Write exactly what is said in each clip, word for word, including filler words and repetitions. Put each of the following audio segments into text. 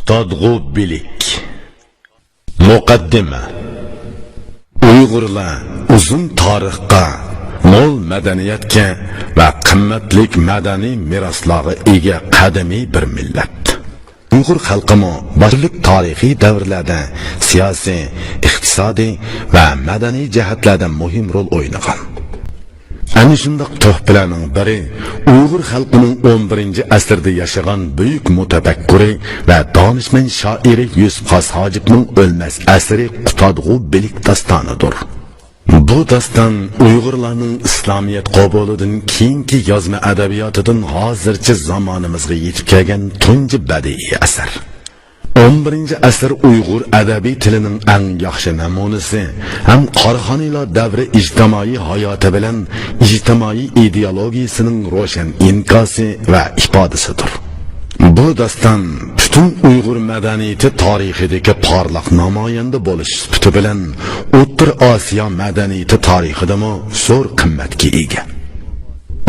قۇتادغۇ بىلىك. مۇقەددىمە. ئۇيغۇرلار ئۇزۇن تارىخقا، مول مەدەنىيەتكە ۋە قىممەتلىك مەدەنىي مىراسلارغا ئىگە قەدىمىي بىر مىللەت. ئۇيغۇر خەلقىمۇ باشلىق تارىخىي دەۋرلەردە سىياسىي، ئىقتىسادىي ۋە مەدەنىي جەھەتلەردە مۇھىم رول ئوينىغان. ئەنە شۇنداق تۆھپىلەرنىڭ بىرى ئۇيغۇر خەلقىنىڭ ئون بىرىنچى ئەسىردە ياشىغان بۈيۈك مۇتەپەككۇرى ۋە دانىشمەن شائىرى يۈسۈپ خاس ھاجىپنىڭ ئۆلمەس ئەسىرى قۇتادغۇ بىلىك داستانىدۇر. بۇ داستان ئۇيغۇرلارنىڭ ئىسلامىيەت قوبۇلىدىن كېيىنكى يازما ئەدەبىياتىدىن ھازىرچە زامانىمىزغا يېتىپ كەلگەن تۇنجى بەدىئىي ئەسەر. ئون بىرىنچى ئەسىر ئۇيغۇر ئەدەبىي تىلىنىڭ ئەڭ ياخشى نەمۇنىسى ھەم قاراخانىيلار دەۋرى ئىجتىمائىي ھاياتى بىلەن ئىجتىمائىي ئىدېئولوگىيىسىنىڭ روشەن ئىنكاسى ۋە ئىپادىسىدۇر. بۇ داستان پۈتۈن ئۇيغۇر مەدەنىيىتى تارىخىدىكى پارلاق نامايەندە بولۇش سۈپىتى بىلەن ئوتتۇرا ئاسىيا مەدەنىيىتى تارىخىدىمۇ زور قىممەتكە ئىگە.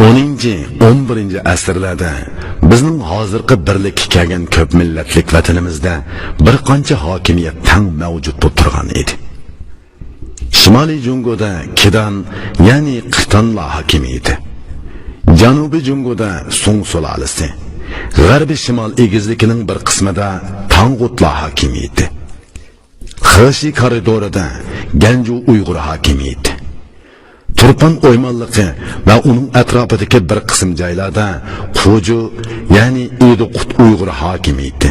ئونىنچى، ئون بىرىنچى ئەسىرلەردە بىزنىڭ ھازىرقى بىرلىككە كەلگەن كۆپ مىللەتلىك ۋەتىنىمىزدە بىر قانچە ھاكىمىيەت تەڭ مەۋجۇت بولۇپ تۇرغان ئىدى. شىمالىي جۇڭگودا كىدان، يەنى قىتانلار ھاكىمىيىتى، جەنۇبىي جۇڭگودا سۇڭ سۇلالىسى، غەربىي شىمال ئېگىزلىكىنىڭ بىر قىسمىدا تاڭغۇتلار ھاكىمىيىتى، خېشى كارىدورىدا گەنجۇ ئۇيغۇر ھاكىمىيىتى، تۇرپان ئويمانلىقى ۋە ئۇنىڭ ئەتراپىدىكى بىر قىسىم جايلاردا خۇجۇ، يەنى ئىدىقۇت ئۇيغۇر ھاكىمىيىتى،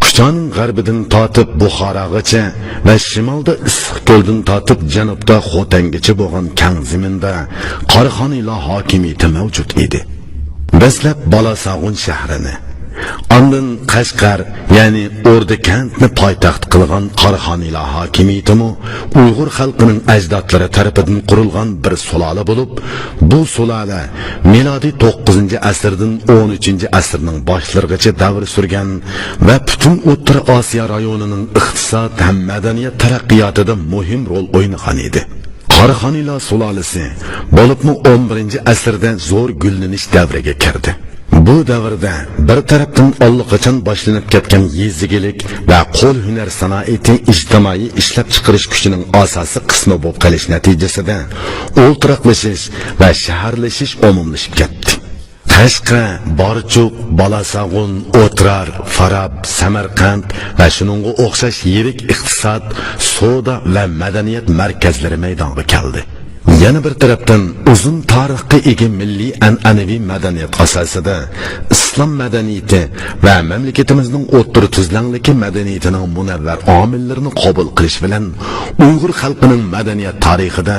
كۇچانىڭ غەربىدىن تارتىپ بۇخاراغىچە ۋە شىمالدا ئىسسىقكۆلدىن تارتىپ جەنۇبتا خوتەنگىچە بولغان كەڭ زېمىندا قاراخانىيلار ھاكىمىيىتى مەۋجۇت ئىدى. دەسلەپ بالاساغۇن شەھىرىنى، ئاندىن قەشقەر، يەنى ئوردىكەنتنى پايتەخت قىلغان قاراخانىيلار ھاكىمىيىتىمۇ ئۇيغۇر خەلقىنىڭ ئەجدادلىرى تەرىپىدىن قۇرۇلغان بىر سۇلالە بولۇپ، بۇ سۇلالە مىلادىي توققۇزىنچى ئەسىردىن ئون ئۈچىنچى ئەسىرنىڭ باشلىرىغىچە دەۋر سۈرگەن ۋە پۈتۈن ئوتتۇرا ئاسىيا رايونىنىڭ ئىقتىساد ھەم مەدەنىيەت تەرەققىياتىدا مۇھىم رول ئوينىغان ئىدى. قاراخانىيلار سۇلالىسى بولۇپمۇ ئون بىرىنچى ئەسىردە زور گۈللىنىش دەۋرىگە كىردى. بۇ دەۋردە بىر تەرەپتىن ئاللىقاچان باشلىنىپ كەتكەن يېزا ئىگىلىك ۋە قول ھۈنەر سانائىتى ئىجتىمائىي ئىشلەپچىقىرىش كۈچىنىڭ ئاساسىي قىسمى بولۇپ قېلىش نەتىجىسىدە، ئولتۇراقلىشىش ۋە شەھەرلىشىش ئومۇملىشىپ كەتتى. قەشقەر، بارچۇق، بالاساغۇن، ئوترار، فاراب، سەمەرقەنت ۋە شۇنىڭغا ئوخشاش يىرىك ئىقتىساد، سودا ۋە مەدەنىيەت مەركەزلىرى مەيدانغا كەلدى. يەنە بىر تەرەپتىن، ئۇزۇن تارىخقا ئىگە مىللىي ئەنئەنىۋى مەدەنىيەت ئاساسىدا ئىسلام مەدەنىيىتى ۋە مەملىكىتىمىزنىڭ ئوتتۇرا تۈزلەڭلىكى مەدەنىيىتىنىڭ مۇنەۋۋەر ئامىللىرىنى قوبۇل قىلىش بىلەن ئۇيغۇر خەلقىنىڭ مەدەنىيەت تارىخىدا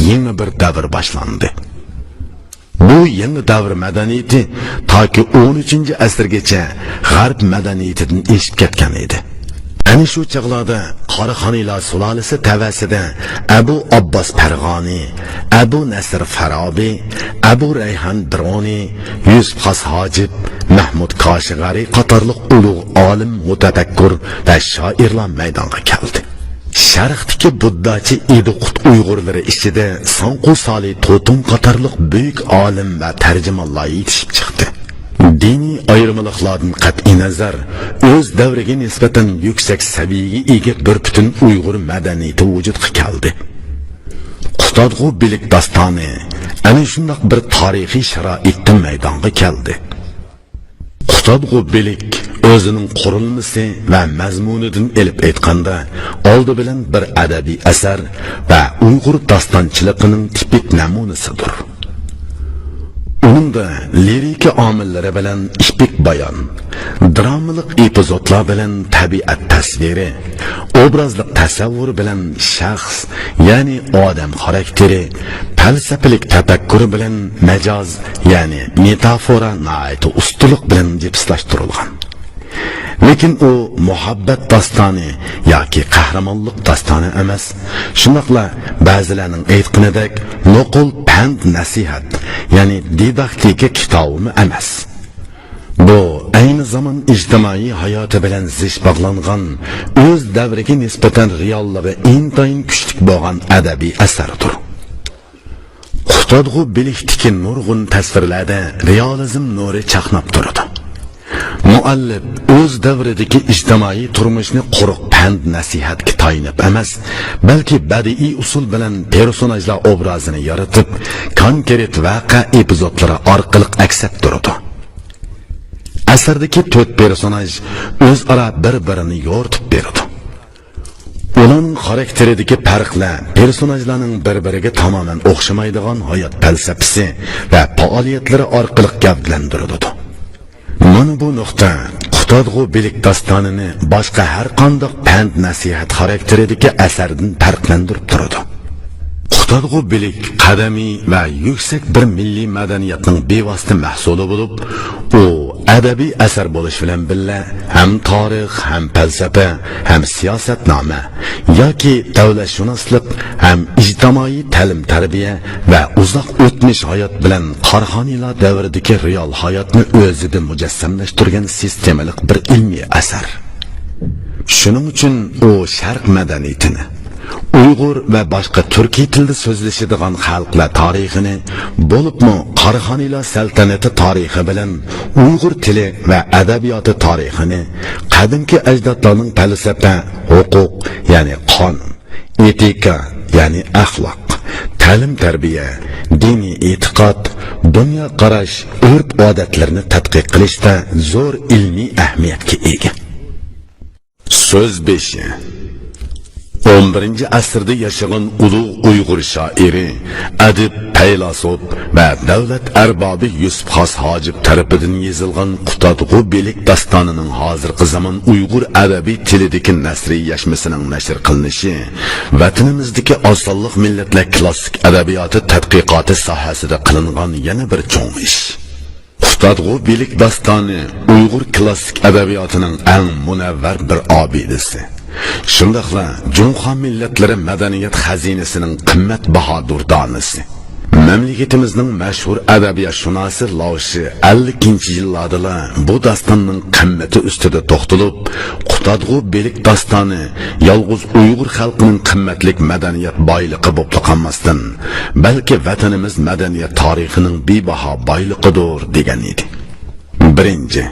يېڭى بىر دەۋر باشلاندى. بۇ يېڭى دەۋر مەدەنىيىتى تاكى ئون ئۈچىنچى ئەسىرگىچە غەرب مەدەنىيىتىدىن ئېشىپ كەتكەن ئىدى. ئەنە شۇ چاغلاردا قاراخانىيلار سۇلالىسى تەۋەسىدە ئەبۇ ئابباس پەرغانى، ئەبۇ نەسىر فارابى، ئەبۇ رەيھان بىرۇنى، يۈسۈپ خاس ھاجىپ، مەھمۇد كاشغەرى قاتارلىق ئۇلۇغ ئالىم، مۇتەپەككۇر ۋە شائىرلار مەيدانغا كەلدى. شەرقتىكى بۇدداچى ئىدىقۇت ئۇيغۇرلىرى ئىچىدە ساڭقۇ سالى توتۇڭ قاتارلىق بۈيۈك ئالىم ۋە تەرجىمانلار يېتىشىپ چىقتى. دىنىي ئايرىمىلىقلاردىن قەتئىينەزەر، ئۆز دەۋرىگە نىسبەتەن يۈكسەك سەۋىيەگە ئىگە بىر پۈتۈن ئۇيغۇر مەدەنىيىتى ۋۇجۇدقا كەلدى. قۇتادغۇ بىلىك داستانى ئەنە شۇنداق بىر تارىخىي شارائىتتا مەيدانغا كەلدى. قۇتادغۇ بىلىك ئۆزىنىڭ قۇرۇلمىسى ۋە مەزمۇنىدىن ئېلىپ ئېيتقاندا، ئالدى بىلەن بىر ئەدەبىي ئەسەر ۋە ئۇيغۇر داستانچىلىقىنىڭ تىپىك نەمۇنىسىدۇر. ئۇنىڭدا لىرىكا ئامىللىرى بىلەن ئېپىك بايان، درامىلىق ئېپىزودلار بىلەن تەبىئەت تەسۋىرى، ئوبرازلىق تەسەۋۋۇر بىلەن شەخس، يەنى ئادەم خاراكتېرى، پەلسەپىلىك تەپەككۇر بىلەن مەجاز، يەنى مېتافورا ناھايىتى ئۇستىلىق بىلەن جىپسلاشتۇرۇلغان. لېكىن ئۇ مۇھەببەت داستانى ياكى قەھرىمانلىق داستانى ئەمەس، شۇنداقلا بەزىلەرنىڭ ئېيتقىنىدەك نوقۇل پەند-نەسىھەت، يەنى دىداكتىكا كىتابىمۇ ئەمەس. بۇ ئەينى زامان ئىجتىمائىي ھاياتى بىلەن زىچ باغلانغان، ئۆز دەۋرىگە نىسبەتەن رېئاللىقى ئىنتايىن كۈچلۈك بولغان ئەدەبىي ئەسەردۇر. قۇتادغۇ بىلىكتىكى نۇرغۇن تەسۋىرلەردە رېئالىزم نۇرى چاقناپ تۇرىدۇ. مۇئەللىپ ئۆز دەۋرىدىكى ئىجتىمائىي تۇرمۇشنى قۇرۇق پەند-نەسىھەتكە تايىنىپ ئەمەس، بەلكى بەدىئىي ئۇسۇل بىلەن پېرسوناژلار ئوبرازىنى يارىتىپ، كونكرېت ۋەقە ئېپىزودلىرى ئارقىلىق ئەكس ئەتتۈرىدۇ. ئەسەردىكى تۆت پېرسوناژ ئۆزئارا بىر-بىرىنى يورۇتۇپ بېرىدۇ. ئۇلارنىڭ خاراكتېرىدىكى پەرقلەر پېرسوناژلارنىڭ بىر-بىرىگە تامامەن ئوخشىمايدىغان ھايات پەلسەپىسى ۋە پائالىيەتلىرى ئارقىلىق گەۋدىلەندۈرۈلىدۇ. مانا بۇ نۇقتا قۇتادغۇ بىلىك داستانىنى باشقا ھەر قانداق پەند-نەسىھەت خاراكتېرىدىكى ئەسەردىن پەرقلەندۈرۈپ تۇرىدۇ. قۇتادغۇ بىلىك قەدىمىي ۋە يۈكسەك بىر مىللىي مەدەنىيەتنىڭ بىۋاسىتە مەھسۇلى بولۇپ، ئۇ ئەدەبىي ئەسەر بولۇش بىلەن بىللە، ھەم تارىخ، ھەم پەلسەپە، ھەم سىياسەتنامە ياكى دۆلەتشۇناسلىق، ھەم ئىجتىمائىي تەلىم-تەربىيە ۋە ئۇزاق ئۆتمۈش ھايات بىلەن قاراخانىيلار دەۋرىدىكى رېئال ھاياتنى ئۆزىدە مۇجەسسەملەشتۈرگەن سىستېمىلىق بىر ئىلمىي ئەسەر. شۇنىڭ ئۈچۈن ئۇ شەرق مەدەنىيىتىنى، ئۇيغۇر ۋە باشقا تۈركىي تىلدا سۆزلىشىدىغان خەلقلەر تارىخىنى، بولۇپمۇ قاراخانىيلار سەلتەنىتى تارىخى بىلەن ئۇيغۇر تىلى ۋە ئەدەبىياتى تارىخىنى، قەدىمكى ئەجدادلارنىڭ پەلسەپە، ھوقۇق، يەنى قانۇن، ئېتىكا، يەنى ئەخلاق، تەلىم-تەربىيە، دىنىي ئېتىقاد، دۇنيا قاراش، ئۆرپ-ئادەتلىرىنى تەتقىق قىلىشتا زور ئىلمىي ئەھمىيەتكە ئىگە. سۆز بېشى. ئون بىرىنچى ئەسىردە ياشىغان ئۇلۇغ ئۇيغۇر شائىرى، ئەدىب، پەيلاسوپ ۋە دۆلەت ئەربابى يۈسۈپ خاس ھاجىپ تەرىپىدىن يېزىلغان قۇتادغۇ بىلىك داستانىنىڭ ھازىرقى زامان ئۇيغۇر ئەدەبىي تىلىدىكى نەسرىي يەشمىسىنىڭ نەشر قىلىنىشى ۋەتىنىمىزدىكى ئاز سانلىق مىللەتلەر كىلاسسىك ئەدەبىياتى تەتقىقاتى ساھەسىدە قىلىنغان يەنە بىر چوڭ ئىش. قۇتادغۇ بىلىك داستانى ئۇيغۇر كلاسسىك ئەدەبىياتىنىڭ ئەڭ مۇنەۋۋەر بىر ئابىدىسى. شۇنداقلا جۇڭخۇا مىللەتلىرى مەدەنىيەت خەزىنىسىنىڭ قىممەت باھا دۇردانىسى. مەملىكىتىمىزنىڭ مەشھۇر ئەدەبىياتشۇناسى لاۋ شى ئەللىكىنچى يىللاردىلا بۇ داستاننىڭ قىممىتى ئۈستىدە توختىلىپ، قۇتادغۇ بىلىك داستانى يالغۇز ئۇيغۇر خەلقىنىڭ قىممەتلىك مەدەنىيەت بايلىقى بولۇپلا قالماستىن، بەلكى ۋەتىنىمىز مەدەنىيەت تارىخىنىڭ بىباھا بايلىقىدۇر، دېگەن ئىدى. بىرىنچى،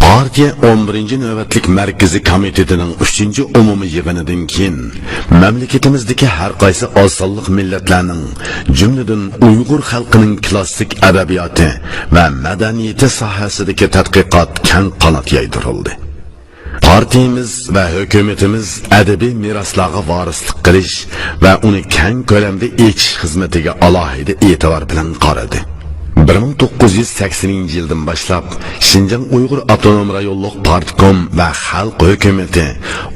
پارتىيە ئون بىرىنچى نۆۋەتلىك مەركىزىي كومىتېتىنىڭ ئۈچىنچى ئومۇمىي يىغىنىدىن كېيىن، مەملىكىتىمىزدىكى ھەر قايسى ئاز سانلىق مىللەتلەرنىڭ، جۈملىدىن ئۇيغۇر خەلقىنىڭ كلاسسىك ئەدەبىياتى ۋە مەدەنىيىتى ساھەسىدىكى تەتقىقات كەڭ قانات يايدۇرۇلدى. پارتىيىمىز ۋە ھۆكۈمىتىمىز ئەدەبىي مىراسلارغا ۋارىسلىق قىلىش ۋە ئۇنى كەڭ كۆلەمدە ئېچىش خىزمىتىگە ئالاھىدە ئېتىبار بىلەن قارىدى. بىر مىڭ توققۇز يۈز سەكسىنىنچى يىلدىن باشلاپ، شىنجاڭ ئۇيغۇر ئاپتونوم رايونلۇق پارتكوم ۋە خەلق ھۆكۈمىتى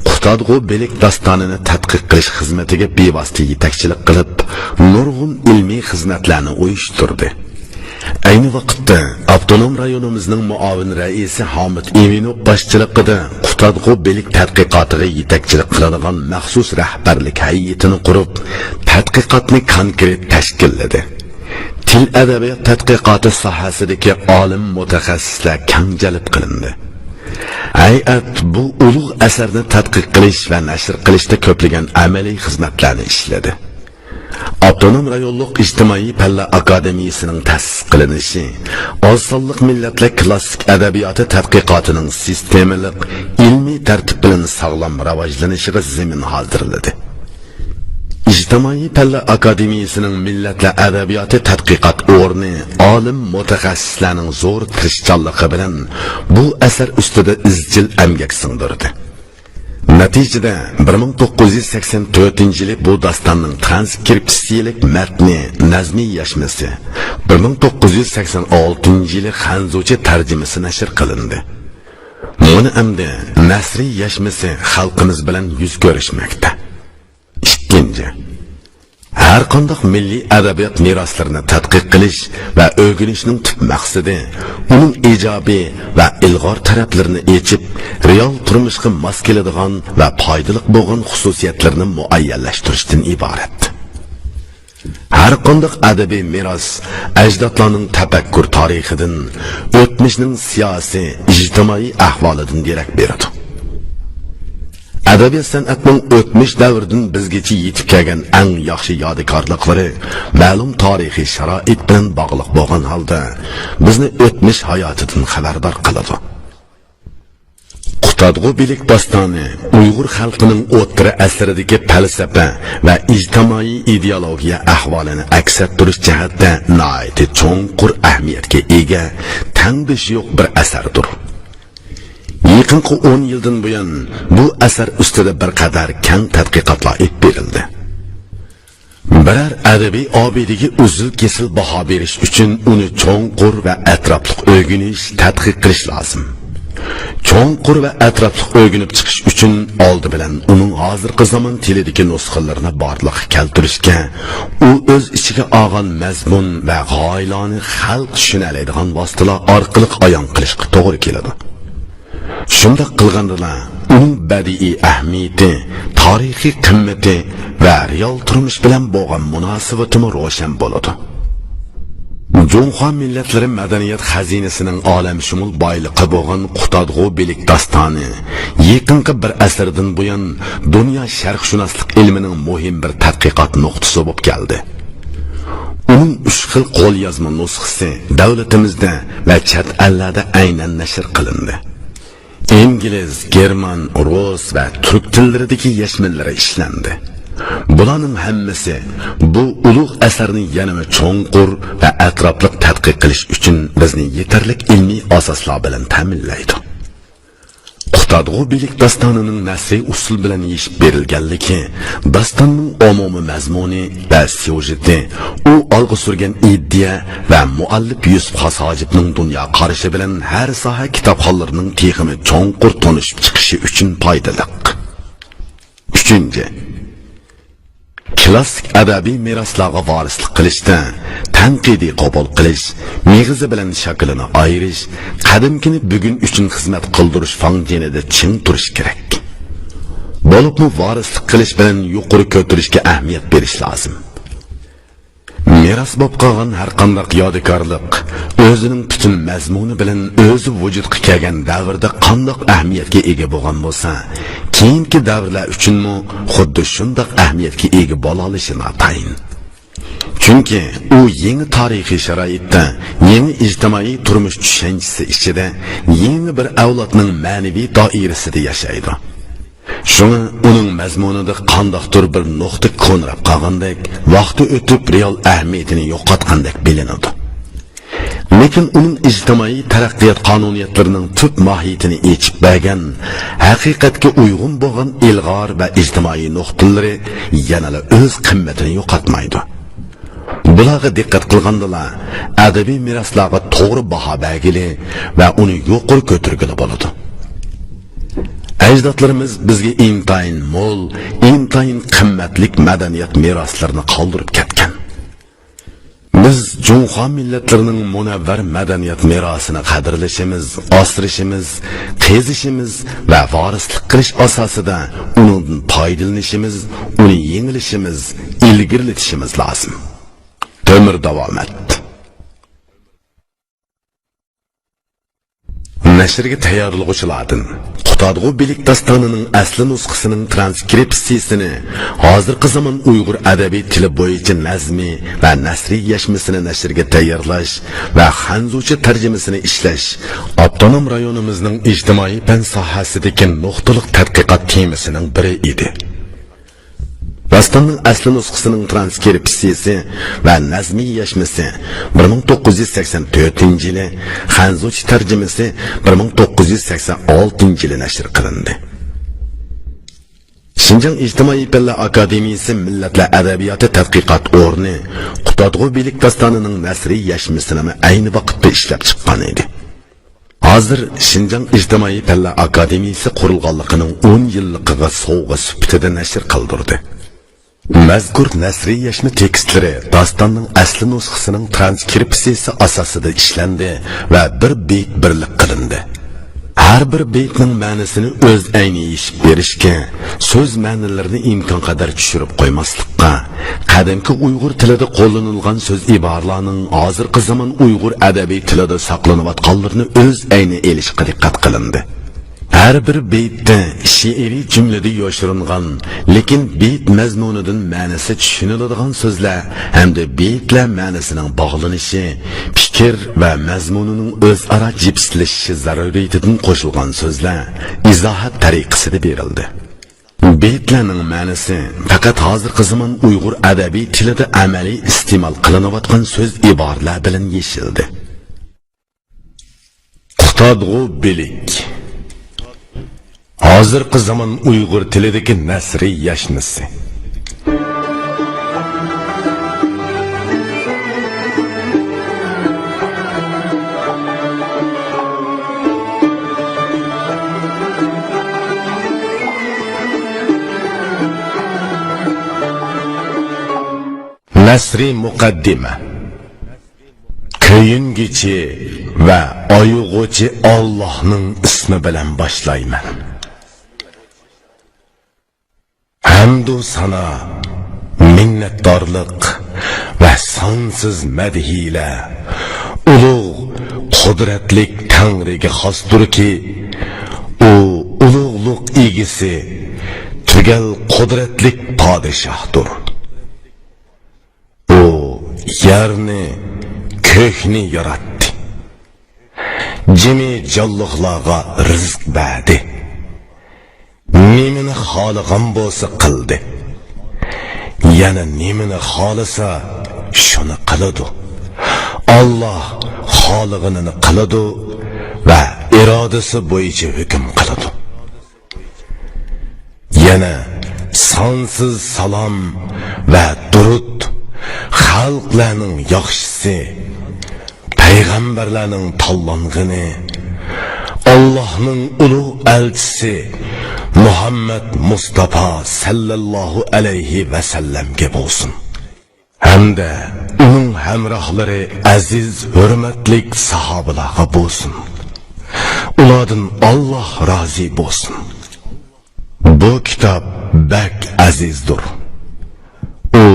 قۇتادغۇ بىلىك داستانىنى تەتقىق قىلىش خىزمىتىگە بىۋاسىتە يېتەكچىلىك قىلىپ، نۇرغۇن ئىلمىي خىزمەتلەرنى ئۇيۇشتۇردى. ئەينى ۋاقىتتا ئاپتونوم رايونىمىزنىڭ مۇئاۋىن رەئىسى ھامىت ئىمىنوف باشچىلىقىدا قۇتادغۇ بىلىك تەتقىقاتىغا يېتەكچىلىك قىلىدىغان مەخسۇس رەھبەرلىك ھەيئىتىنى قۇرۇپ، تەتقىقاتنى كونكرېت تەشكىللىدى. تىل ئەدەبىيات تەتقىقاتى ساھەسىدىكى ئالىم مۇتەخەسسىسلەر كەڭ جەلپ قىلىندى. ھەيئەت بۇ ئۇلۇغ ئەسەرنى تەتقىق قىلىش ۋە نەشر قىلىشتا كۆپلىگەن ئەمەلىي خىزمەتلەرنى ئىشلىدى. ئاپتونوم رايونلۇق ئىجتىمائىي پەنلەر ئاكادېمىيىسىنىڭ تەسىس قىلىنىشى ئاز سانلىق مىللەتلەر كلاسسىك ئەدەبىياتى تەتقىقاتىنىڭ سىستېمىلىق، ئىلمىي تەرتىپ بىلەن ساغلام راۋاجلىنىشىغا زېمىن ھازىرلىدى. ئىجتىمائىي پەنلەر ئاكادېمىيىسىنىڭ مىللەتلەر ئەدەبىياتى تەتقىقات ئورنى ئالىم مۇتەخەسسىسلەرنىڭ زور تىرىشچانلىقى بىلەن بۇ ئەسەر ئۈستىدە ئىزچىل ئەمگەك سىڭدۈردى. نەتىجىدە، بىر مىڭ توققۇز يۈز سەكسەن تۆتىنچى يىلى بۇ داستاننىڭ ترانسكرىپسىيەلىك مەتنى، نەزمىي يەشمىسى، بىر مىڭ توققۇز يۈز سەكسەن ئالتىنچى يىلى خەنزۇچە تەرجىمىسى نەشر قىلىندى. مانا ئەمدى نەسرىي يەشمىسى خەلقىمىز بىلەن يۈز كۆرۈشمەكتە. ئىككىنچى، ھەر قانداق مىللىي ئەدەبىيات مىراسلىرىنى تەتقىق قىلىش ۋە ئۆگىنىشنىڭ تۈپ مەقسىتى ئۇنىڭ ئىجابىي ۋە ئىلغار تەرەپلىرىنى ئېچىپ، رېئال تۇرمۇشقا ماس كېلىدىغان ۋە پايدىلىق بولغان خۇسۇسىيەتلىرىنى مۇئەييەنلەشتۈرۈشتىن ئىبارەت. ھەر قانداق ئەدەبىي مىراس ئەجدادلارنىڭ تەپەككۇر تارىخىدىن، ئۆتمۈشنىڭ سىياسىي، ئىجتىمائىي ئەھۋالىدىن دېرەك بېرىدۇ. ئەدەبىيات سەنئەتنىڭ ئۆتمۈش دەۋرىدىن بىزگىچە يېتىپ كەلگەن ئەڭ ياخشى يادىكارلىقلىرى مەلۇم تارىخىي شارائىت بىلەن باغلىق بولغان ھالدا، بىزنى ئۆتمۈش ھاياتىدىن خەۋەردار قىلىدۇ. قۇتادغۇ بېلىك داستانى ئۇيغۇر خەلقىنىڭ ئوتتۇرا ئەسىردىكى پەلسەپە ۋە ئىجتىمائىي ئىدېئولوگىيە ئەھۋالىنى ئەكس ئەتتۈرۈش جەھەتتە ناھايىتى چوڭقۇر ئەھمىيەتكە ئىگە، تەڭدىشى يوق بىر ئەسەردۇر. يېقىنقى ئون يىلدىن بۇيان بۇ ئەسەر ئۈستىدە بىر قەدەر كەڭ تەتقىقاتلار ئېلىپ بېرىلدى. بىرەر ئەدەبىي ئابىدىگە ئۈزۈل-كېسىل باھا بېرىش ئۈچۈن ئۇنى چوڭقۇر ۋە ئەتراپلىق ئۆگىنىش، تەتقىق قىلىش لازىم. چوڭقۇر ۋە ئەتراپلىق ئۆگىنىپ چىقىش ئۈچۈن ئالدى بىلەن ئۇنىڭ ھازىرقى زامان تىلىدىكى نۇسخىلىرىنى بارلىققا كەلتۈرۈشكە، ئۇ ئۆز ئىچىگە ئالغان مەزمۇن ۋە غايىلارنى خەلق چۈشىنەلەيدىغان ۋاسىتىلەر ئارقىلىق ئايان قىلىشقا توغرا كېلىدۇ. شۇنداق قىلغاندىلا، ئۇنىڭ بەدىئىي ئەھمىيىتى، تارىخىي قىممىتى ۋە رېئال تۇرمۇش بىلەن بولغان مۇناسىۋىتىمۇ روشەن بولىدۇ. جۇڭخۇا مىللەتلىرى مەدەنىيەت خەزىنىسىنىڭ ئالەمشۇمۇل بايلىقى بولغان قۇتادغۇ بېلىك داستانى يېقىنقى بىر ئەسىردىن بۇيان دۇنيا شەرقشۇناسلىق ئىلمىنىڭ مۇھىم بىر تەتقىقات نۇقتىسى بولۇپ كەلدى. ئۇنىڭ ئۈچ خىل قوليازما نۇسخىسى دۆلىتىمىزدە ۋە چەت ئەللەردە ئەينەن نەشر قىلىندى. ئىنگلىز، گېرمان، رۇس ۋە تۈرك تىللىرىدىكى يەشمىنلىرى ئىشلەندى. بۇلارنىڭ ھەممىسى بۇ ئۇلۇغ ئەسەرنى يەنىمۇ چوڭقۇر ۋە ئەتراپلىق تەتقىق قىلىش ئۈچۈن بىزنى يېتەرلىك ئىلمىي ئاساسلار بىلەن تەمىنلەيدۇ. قۇتادغۇ بېلىك داستانىنىڭ نەسرىي ئۇسۇل بىلەن يېشىپ بېرىلگەنلىكى، داستاننىڭ ئومۇمىي مەزمۇنى ۋە سيۇژېتى، ئۇ ئالغا سۈرگەن ئىدىيە ۋە مۇئەللىپ يۈسۈپ خاس ھاجىپنىڭ دۇنيا قارىشى بىلەن ھەر ساھە كىتابخانلىرىنىڭ تېخىمۇ چوڭقۇر تونۇشۇپ چىقىشى ئۈچۈن پايدىلىق. ئۈچىنچى، كىلاسسىك ئەدەبىي مىراسلارغا ۋارىسلىق قىلىشتا تەنقىدىي قوبۇل قىلىش، مېغىزى بىلەن شاكىلىنى ئايرىش، قەدىمكىنى بۈگۈن ئۈچۈن خىزمەت قىلدۇرۇش فاڭجېنىدا چىڭ تۇرۇش كېرەك. بولۇپمۇ ۋارىسلىق قىلىش بىلەن يۇقىرى كۆتۈرۈشكە ئەھمىيەت بېرىش لازىم. مىراس بولۇپ قالغان ھەرقانداق يادىكارلىق ئۆزىنىڭ پۈتۈن مەزمۇنى بىلەن ئۆزى ۋۇجۇدقا كەلگەن دەۋردە قانداق ئەھمىيەتكە ئىگە بولغان بولسا، كېيىنكى دەۋرلەر ئۈچۈنمۇ خۇددى شۇنداق ئەھمىيەتكە ئىگە بولالىشى ناتايىن. چۈنكى ئۇ يېڭى تارىخىي شارائىتتا، يېڭى ئىجتىمائىي تۇرمۇش چۈشەنچىسى ئىچىدە يېڭى بىر ئەۋلادنىڭ مەنىۋى دائىرىسىدە ياشايدۇ. شۇڭا ئۇنىڭ مەزمۇنىدا قانداقتۇر بىر نۇقتا كونىراپ قالغاندەك، ۋاقتى ئۆتۈپ رېئال ئەھمىيىتىنى يوقاتقاندەك بىلىنىدۇ. لېكىن ئۇنىڭ ئىجتىمائىي تەرەققىيات قانۇنىيەتلىرىنىڭ تۈپ ماھىيىتىنى ئېچىپ بەرگەن، ھەقىقەتكە ئۇيغۇن بولغان ئىلغار ۋە ئىجتىمائىي نۇقتىلىرى يەنىلا ئۆز قىممىتىنى يوقاتمايدۇ. بۇلارغا دىققەت قىلغاندىلا، ئەدەبىي مىراسلارغا توغرا باھا بەرگىلى ۋە ئۇنى يۇقىرى كۆتۈرگىلى بولىدۇ. ئەجدادلىرىمىز بىزگە ئىنتايىن مول، ئىنتايىن قىممەتلىك مەدەنىيەت مىراسلىرىنى قالدۇرۇپ كەتكەن. بىز جۇڭخۇا مىللەتلىرىنىڭ مۇنەۋۋەر مەدەنىيەت مىراسىنى قەدىرلىشىمىز، ئاسرىشىمىز، قېزىشىمىز ۋە ۋارىسلىق قىلىش ئاساسىدا ئۇنىڭدىن پايدىلىنىشىمىز، ئۇنى يېڭىلىشىمىز، ئىلگىرىلىتىشىمىز لازىم. ئۆمۈر داۋامەت. نەشرگە تەييارلىغۇچىلاردىن. قۇتادغۇ بېلىك داستانىنىڭ ئەسلى نۇسخىسىنىڭ ترانسكرىپسىيىسىنى، ھازىرقى زامان ئۇيغۇر ئەدەبىي تىلى بويىچە نەزمى ۋە نەسرىي يەشمىسىنى نەشرگە تەييارلاش ۋە خەنزۇچە تەرجىمىسىنى ئىشلەش ئاپتونوم رايونىمىزنىڭ ئىجتىمائىي پەن ساھەسىدىكى نۇقتىلىق تەتقىقات تېمىسىنىڭ بىرى ئىدى. داستاننىڭ ئەسلى نۇسخىسىنىڭ ترانسكرىپسىيىسى ۋە نەزمىي يەشمىسى بىر مىڭ توققۇز يۈز سەكسەن تۆتىنچى يىلى، خەنزۇچە تەرجىمىسى بىر مىڭ توققۇز يۈز سەكسەن ئالتىنچى يىلى نەشر قىلىندى. شىنجاڭ ئىجتىمائىي پەنلەر ئاكادېمىيىسى مىللەتلەر ئەدەبىياتى تەتقىقات ئورنى قۇتادغۇ بېلىك داستانىنىڭ نەسرىي يەشمىسىنىمۇ ئەينى ۋاقىتتا ئىشلەپ چىققان ئىدى. ھازىر شىنجاڭ ئىجتىمائىي پەنلەر ئاكادېمىيىسى قۇرۇلغانلىقىنىڭ ئون يىللىقىغا سوۋغا سۈپىتىدە نەشر قىلدۇردى. مەزكۇر نەسرىي يەشمە تېكىستلىرى داستاننىڭ ئەسلى نۇسخىسىنىڭ ترانسكرىپسىيىسى ئاساسىدا ئىشلەندى ۋە بىر بېيىت بىرلىك قىلىندى. ھەر بىر بېيىتنىڭ مەنىسىنى ئۆز ئەينى يېشىپ بېرىشكە، سۆز مەنىلىرىنى ئىمكانقەدەر چۈشۈرۈپ قويماسلىققا، قەدىمكى ئۇيغۇر تىلىدا قوللىنىلغان سۆز ئىبارىلەرنىڭ ھازىرقى زامان ئۇيغۇر ئەدەبىي تىلىدا ساقلىنىۋاتقانلىرىنى ئۆز ئەينى ئېلىشقا دىققەت قىلىندى. ھەر بىر بېيىتتە شېئىرىي جۈملىدە يوشۇرۇنغان، لېكىن بېيىت مەزمۇنىدىن مەنىسى چۈشىنىلىدىغان سۆزلەر ھەمدە بېيىتلەر مەنىسىنىڭ باغلىنىشى، پىكىر ۋە مەزمۇنىنىڭ ئۆزئارا جىپسلىشىشى زەرۇرىيىتىدىن قوشۇلغان سۆزلەر ئىزاھات تەرىقىسىدە بېرىلدى. بېيىتلەرنىڭ مەنىسى پەقەت ھازىرقى زامان ئۇيغۇر ئەدەبىي تىلىدا ئەمەلىي ئىستېمال قىلىنىۋاتقان سۆز ئىبارىلەر بىلەن يېشىلدى. قۇتادغۇ بىلىك. ھازىرقى زامان ئۇيغۇر تىلىدىكى نەسرىي ياشنىسى. نەسرىي مۇقەددىمە. كۆيۈنگۈچى ۋە ئايىغۇچى ئاللاھنىڭ ئىسمى بىلەن باشلايمەن. ھەمدۇ سانا، مىننەتدارلىق ۋە سانسىز مەدھىيلەر ئۇلۇغ، قۇدرەتلىك تەڭرىگە خاستۇركى، ئۇ ئۇلۇغلۇق ئىگىسى، تۈگەل قۇدرەتلىك پادىشاھتۇر. ئۇ يەرنى، كۆكنى ياراتتى. جىمى جانلىقلارغا رىزىق بەردى. نېمىنى خالىغان بولسا قىلدى. يەنە نېمىنى خالىسا، شۇنى قىلىدۇ. ئاللاھ خالىغىنىنى قىلىدۇ ۋە ئىرادىسى بويىچە ھۆكۈم قىلىدۇ. يەنە سانسىز سالام ۋە دۇرۇت، خەلقلەرنىڭ ياخشىسى، پەيغەمبەرلەرنىڭ تاللانغىنى، ئاللاھنىڭ ئۇلۇغ ئەلچىسى مۇھەممەد مۇستاپا سەللەللاھۇ ئەلەيھى ۋەسەللەمگە بولسۇن. ھەمدە ئۇنىڭ ھەمراھلىرى، ئەزىز ھۆرمەتلىك ساھابىلارغا بولسۇن. ئۇلاردىن ئاللاھ رازى بولسۇن. بۇ كىتاب بەك ئەزىزدۇر. ئۇ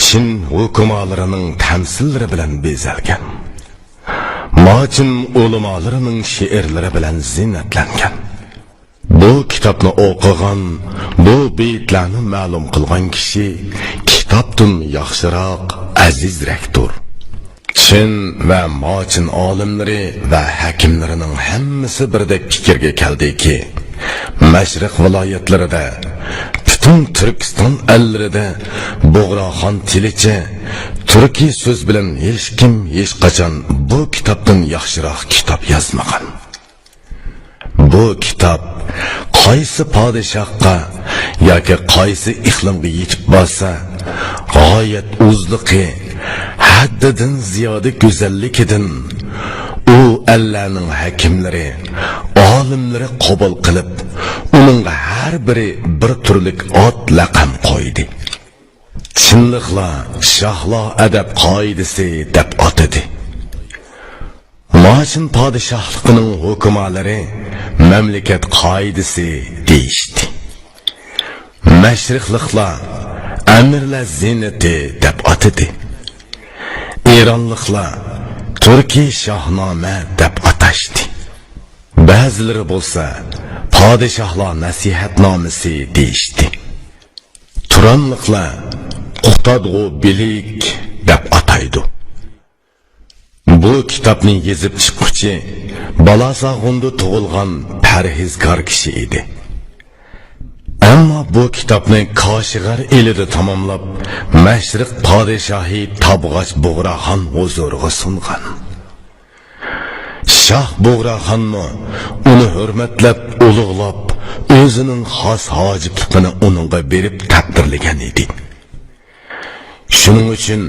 چىن ھۆكۈمالىرىنىڭ تەمسىللىرى بىلەن بېزەلگەن. ماچىن ئۆلىمالىرىنىڭ شېئىرلىرى بىلەن زىننەتلەنگەن. بۇ كىتابنى ئوقۇغان، بۇ بېيىتلەرنى مەلۇم قىلغان كىشى كىتابتىن ياخشىراق، ئەزىزرەكتۇر. چىن ۋە ماچىن ئالىملىرى ۋە ھەكىملىرىنىڭ ھەممىسى بىردەك پىكىرگە كەلدىكى، مەشرىق ۋىلايەتلىرىدە، پۈتۈن تۈركىستان ئەللىرىدە بۇغراخان تىلىچە تۈركىي سۆز بىلەن ھېچكىم ھېچقاچان بۇ كىتابتىن ياخشىراق كىتاب يازمىغان. بۇ كىتاب قايسى پادىشاھقا ياكى قايسى ئىقلىمغا يېتىپ بارسا، غايەت ئۇزلۇقى، ھەددىدىن زىيادە گۈزەللىكىدىن ئۇ ئەللەرنىڭ ھەكىملىرى، ئالىملىرى قوبۇل قىلىپ، ئۇنىڭغا ھەر بىرى بىر تۈرلۈك ئات لەقەم قويدى. چىنلىقلار شاھلار ئەدەپ قائىدىسى دەپ ئاتىدى. ماچىن پادىشاھلىقىنىڭ ھۆكۈمالىرى مەملىكەت قائىدىسى دېيىشتى. مەشرىقلىقلار ئەمىرلەر زىننىتى دەپ ئاتىدى. ئىرانلىقلار تۈركىي شاھنامە دەپ ئاتاشتى. بەزىلىرى بولسا پادىشاھلار نەسىھەتنامىسى دېيىشتى. تۇرانلىقلار قۇتادغۇ بىلىك دەپ ئاتايدۇ. بۇ كىتابنى يېزىپ چىققۇچى بالاساغۇندا تۇغۇلغان پەرھىزكار كىشى ئىدى. ئەمما بۇ كىتابنى كاشىغەر ئېلىدا تاماملاپ، مەشرىق پادىشاھى تابغاچ بۇغراخان ھۇزۇرىغا سۇنغان. شاھ بۇغراخانمۇ ئۇنى ھۆرمەتلەپ، ئۇلۇغلاپ، ئۆزىنىڭ خاس ھاجىپلىقىنى ئۇنىڭغا بېرىپ تەقدىرلىگەن ئىدى. شۇنىڭ ئۈچۈن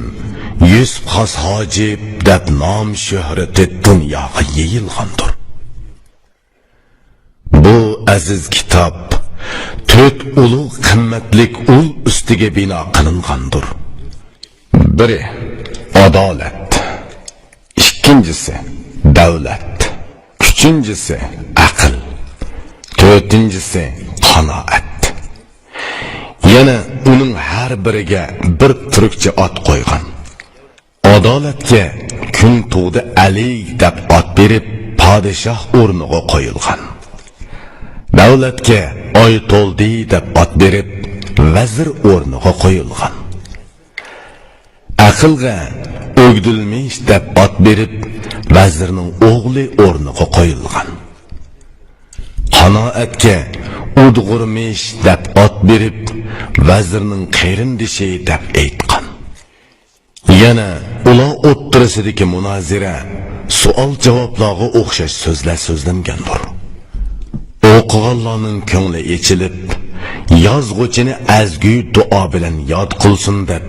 يۈسۈپ خاس ھاجىپ دەپ نام شۆھرىتى دۇنياغا يېيىلغاندۇر. بۇ ئەزىز كىتاب تۆت ئۇلۇغ قىممەتلىك ئۇل ئۈستىگە بىنا قىلىنغاندۇر. بىرى، ئادالەت. ئىككىنچىسى، دەۋلەت. ئۈچىنچىسى، ئەقىل. تۆتىنچىسى، قانائەت. يەنە ئۇنىڭ ھەر بىرىگە بىر تۈركچە ئات قويغان. ئادالەتكە كۈن تۇغدى ئەلى دەپ ئات بېرىپ، پادىشاھ ئورنىغا قويۇلغان. دۆلەتكە ئايتولدى دەپ ئات بېرىپ، ۋەزىر ئورنىغا قويۇلغان. ئەقىلگە ئۆگدۈلمىش دەپ ئات بېرىپ، ۋەزىرنىڭ ئوغلى ئورنىغا قويۇلغان. قانائەتكە ئۇدغۇرمىش دەپ ئات بېرىپ، ۋەزىرنىڭ قېرىندىشى دەپ ئېيتقان. يەنە ئۇلار ئوتتۇرىسىدىكى مۇنازىرە، سوئال-جاۋابلارغا ئوخشاش سۆزلەر سۆزلەنگەندۇر. ئوقۇغانلارنىڭ كۆڭلى ئېچىلىپ، يازغۇچىنى ئەزگۈ دۇئا بىلەن ياد قىلسۇن دەپ.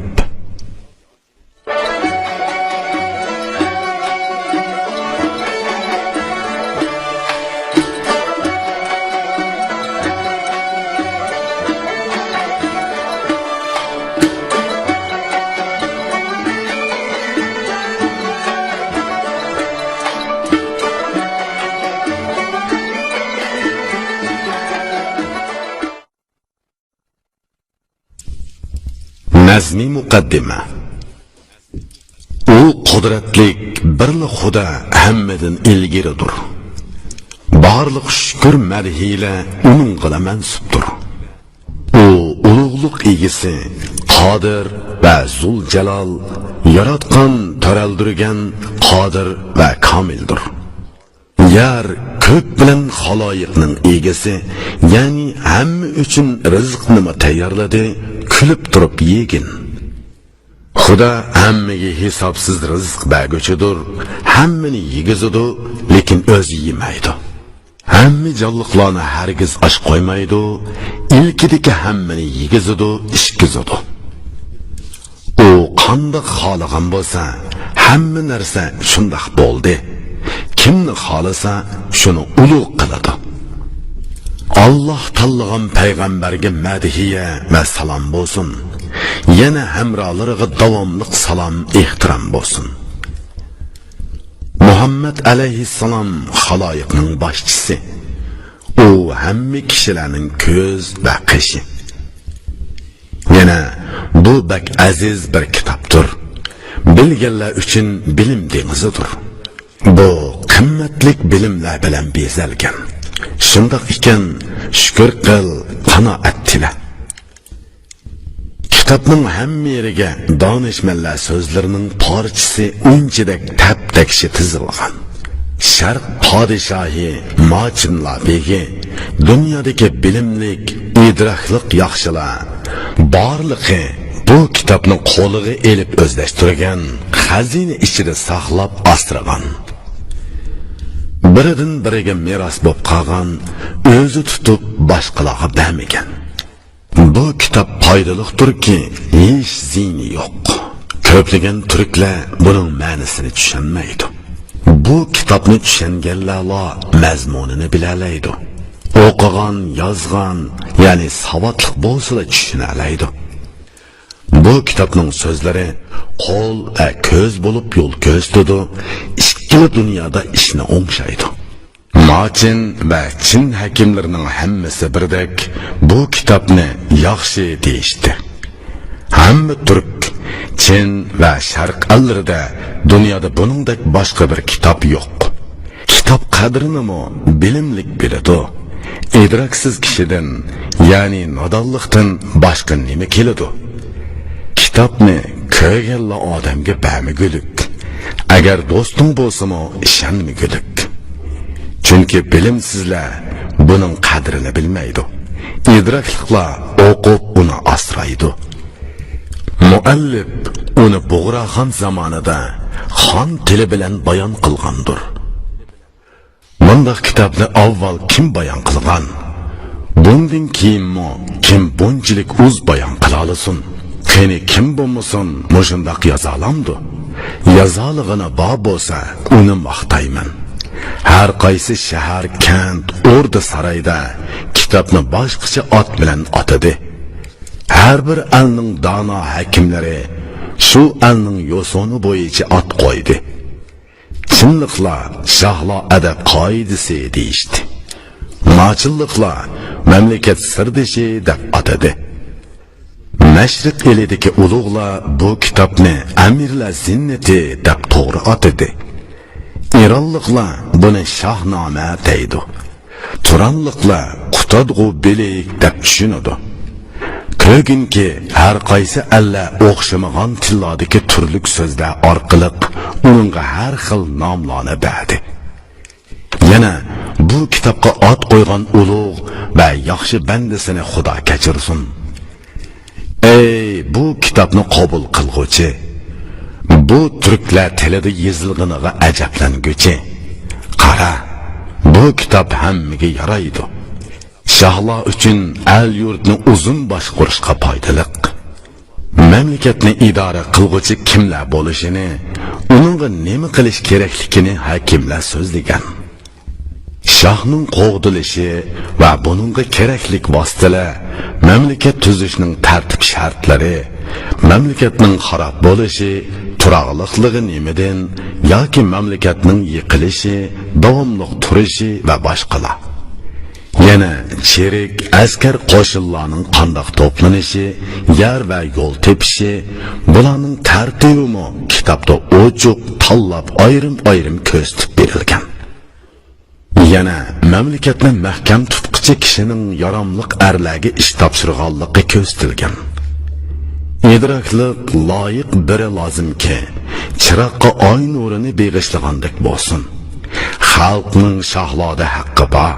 نەزمىي مۇقەددىمە. ئۇ قۇدرەتلىك بىرلا خۇدا ھەممىدىن ئىلگىرىدۇر. بارلىق شۈكۈر، مەدھىيلەر ئۇنىڭغىلا مەنسۇپتۇر. ئۇ ئۇلۇغلۇق ئىگىسى، قادىر ۋە زۇلجالال، ياراتقان، تۆرەلدۈرگەن، قادىر ۋە كامىلدۇر. يەر، كۆك بىلەن خالايىقنىڭ ئىگىسى، يەنى ھەممە ئۈچۈن رىزىقنىمۇ تەييارلىدى، كۈلۈپ تۇرۇپ يېگىن. خۇدا ھەممىگە ھېسابسىز رىزىق بەرگۈچىدۇر، ھەممىنى يېگۈزىدۇ، لېكىن ئۆزى يېمەيدۇ. ھەممە جانلىقلارنى ھەرگىز ئاچ قويمايدۇ، ئىلكىدىكى ھەممىنى يېگۈزىدۇ، ئىچكۈزىدۇ. ئۇ قانداق خالىغان بولسا، ھەممە نەرسە شۇنداق بولدى. كىمنى خالىسا، شۇنى ئۇلۇغ قىلىدۇ. ئاللاھ تاللىغان پەيغەمبەرگە مەدھىيە ۋە سالام بولسۇن. يەنە ھەمراھلىرىغا داۋاملىق سالام، ئېھتىرام بولسۇن. مۇھەممەد ئەلەيھىسسالام خالايىقنىڭ باشچىسى. ئۇ ھەممە كىشىلەرنىڭ كۆز ۋە قېشى. يەنە بۇ بەك ئەزىز بىر كىتابتۇر. بىلگەنلەر ئۈچۈن بىلىم دېڭىزىدۇر. بۇ قىممەتلىك بىلىملەر بىلەن بېزەلگەن. شۇنداق ئىكەن، شۈكۈر قىل، قانائەت تىلە. كىتابنىڭ ھەممە يېرىگە دانىشمەنلەر سۆزلىرىنىڭ پارچىسى ئۈنچىدەك تەپتەكشى تىزىلغان. شەرق پادىشاھى ماچىنلا بېگى، دۇنيادىكى بىلىملىك، ئىدراكلىق ياخشىلار بارلىقى بۇ كىتابنى قولىغا ئېلىپ ئۆزلەشتۈرگەن، خەزىنە ئىچىدە ساقلاپ ئاسرىغان. بىرىدىن بىرىگە مىراس بولۇپ قالغان، ئۆزى تۇتۇپ باشقىلارغا بەرمىگەن. بۇ كىتاب پايدىلىقتۇركى، ھېچ زىيىنى يوق. كۆپلىگەن تۈركلەر بۇنىڭ مەنىسىنى چۈشەنمەيدۇ. بۇ كىتابنى چۈشەنگەنلەرلا مەزمۇنىنى بىلەلەيدۇ. ئوقۇغان، يازغان، يەنى ساۋاتلىق بولسىلا چۈشىنەلەيدۇ. بۇ كىتابنىڭ سۆزلىرى قول ۋە كۆز بولۇپ يول كۆرسىتىدۇ، ئىككىلا دۇنيادا ئىشنى ئوڭشايدۇ. ماچىن ۋە چىن ھەكىملىرىنىڭ ھەممىسى بىردەك بۇ كىتابنى ياخشى دېيىشتى. ھەممە تۈرك، چىن ۋە شەرق ئەللىرىدە دۇنيادا بۇنىڭدەك باشقا بىر كىتاب يوق. كىتاب قەدرىنىمۇ بىلىملىك بىلىدۇ. ئىدراكسىز كىشىدىن، يەنى نادانلىقتىن باشقا نېمە كېلىدۇ؟ كىتابنى كۆرگەنلا ئادەمگە بەرمىگۈلۈك. ئەگەر دوستۇڭ بولسىمۇ ئىشەنمىگۈلۈك. چۈنكى بىلىمسىزلەر بۇنىڭ قەدرىنى بىلمەيدۇ. ئىدراكلىقلار ئوقۇپ ئۇنى ئاسرايدۇ. مۇئەللىپ ئۇنى بۇغراخان زامانىدا خان تىلى بىلەن بايان قىلغاندۇر. مۇنداق كىتابنى ئاۋۋال كىم بايان قىلغان؟ بۇندىن كېيىنمۇ كىم بۇنچىلىك ئۇز بايان قىلالىسۇن؟ قېنى كىم بولمىسۇن مۇشۇنداق يازالامدۇ؟ يازالىغىنى بار بولسا ئۇنى ماختايمەن. ھەر قايسى شەھەر، كەنت، ئوردا، سارايدا كىتابنى باشقىچە ئات بىلەن ئاتىدى. ھەر بىر ئەلنىڭ دانا ھەكىملىرى شۇ ئەلنىڭ يوسۇنى بويىچە ئات قويدى. چىنلىقلار شاھلار ئەدەپ قائىدىسى دېيىشتى. ماچىنلىقلار مەملىكەت سىردىشى دەپ ئاتىدى. مەشرىق ئېلىدىكى ئۇلۇغلار بۇ كىتابنى ئەمىرلەر زىننىتى دەپ توغرا ئاتىدى. ئىرانلىقلار بۇنى شاھنامە دەيدۇ. تۇرانلىقلار قۇتادغۇ بىلىك دەپ چۈشىنىدۇ. كۆرگىنكى، ھەر قايسى ئەللەر ئوخشىمىغان تىللاردىكى تۈرلۈك سۆزلەر ئارقىلىق ئۇنىڭغا ھەر خىل ناملارنى بەردى. يەنە بۇ كىتابقا ئات قويغان ئۇلۇغ ۋە ياخشى بەندىسىنى خۇدا كەچۈرسۇن. ئەي بۇ كىتابنى قوبۇل قىلغۇچى! بۇ تۈركلەر تىلىدا يېزىلغىنىغا ئەجەبلەنگۈچى! قارا، بۇ كىتاب ھەممىگە يارايدۇ. شاھلار ئۈچۈن ئەل-يۇرتنى ئۇزۇن باشقۇرۇشقا پايدىلىق. مەملىكەتنى ئىدارە قىلغۇچى كىملەر بولۇشىنى، ئۇنىڭغا نېمە قىلىش كېرەكلىكىنى ھەكىملەر سۆزلىگەن. شاھنىڭ قوغدىلىشى ۋە بۇنىڭغا كېرەكلىك ۋاسىتىلەر مەملىكەت تۈزۈشنىڭ تەرتىپ شەرتلىرى، مەملىكەتنىڭ خاراب بولۇشى، تۇراقلىقلىقى نېمىدىن ياكى مەملىكەتنىڭ يىقىلىشى، داۋاملىق تۇرۇشى ۋە باشقىلار. يەنە چېرىك ئەسكەر قوشۇنلارنىڭ قانداق توپلىنىشى، يەر ۋە يول تېپىشى، بۇلارنىڭ تەرتىبىمۇ كىتابتا ئوچۇق تاللاپ ئايرىم-ئايرىم كۆرسىتىپ بېرىلگەن. يەنە مەملىكەتنى مەھكەم تۇتقۇچى كىشىنىڭ ياراملىق ئەرلەرگە ئىش تاپشۇرغانلىقى كۆرسىتىلگەن. ئىدراكلىق لايىق بىرى لازىمكى، چىراغقا ئاي نۇرىنى بېغىشلىغاندەك بولسۇن. خەلقنىڭ شاھلاردا ھەققى بار.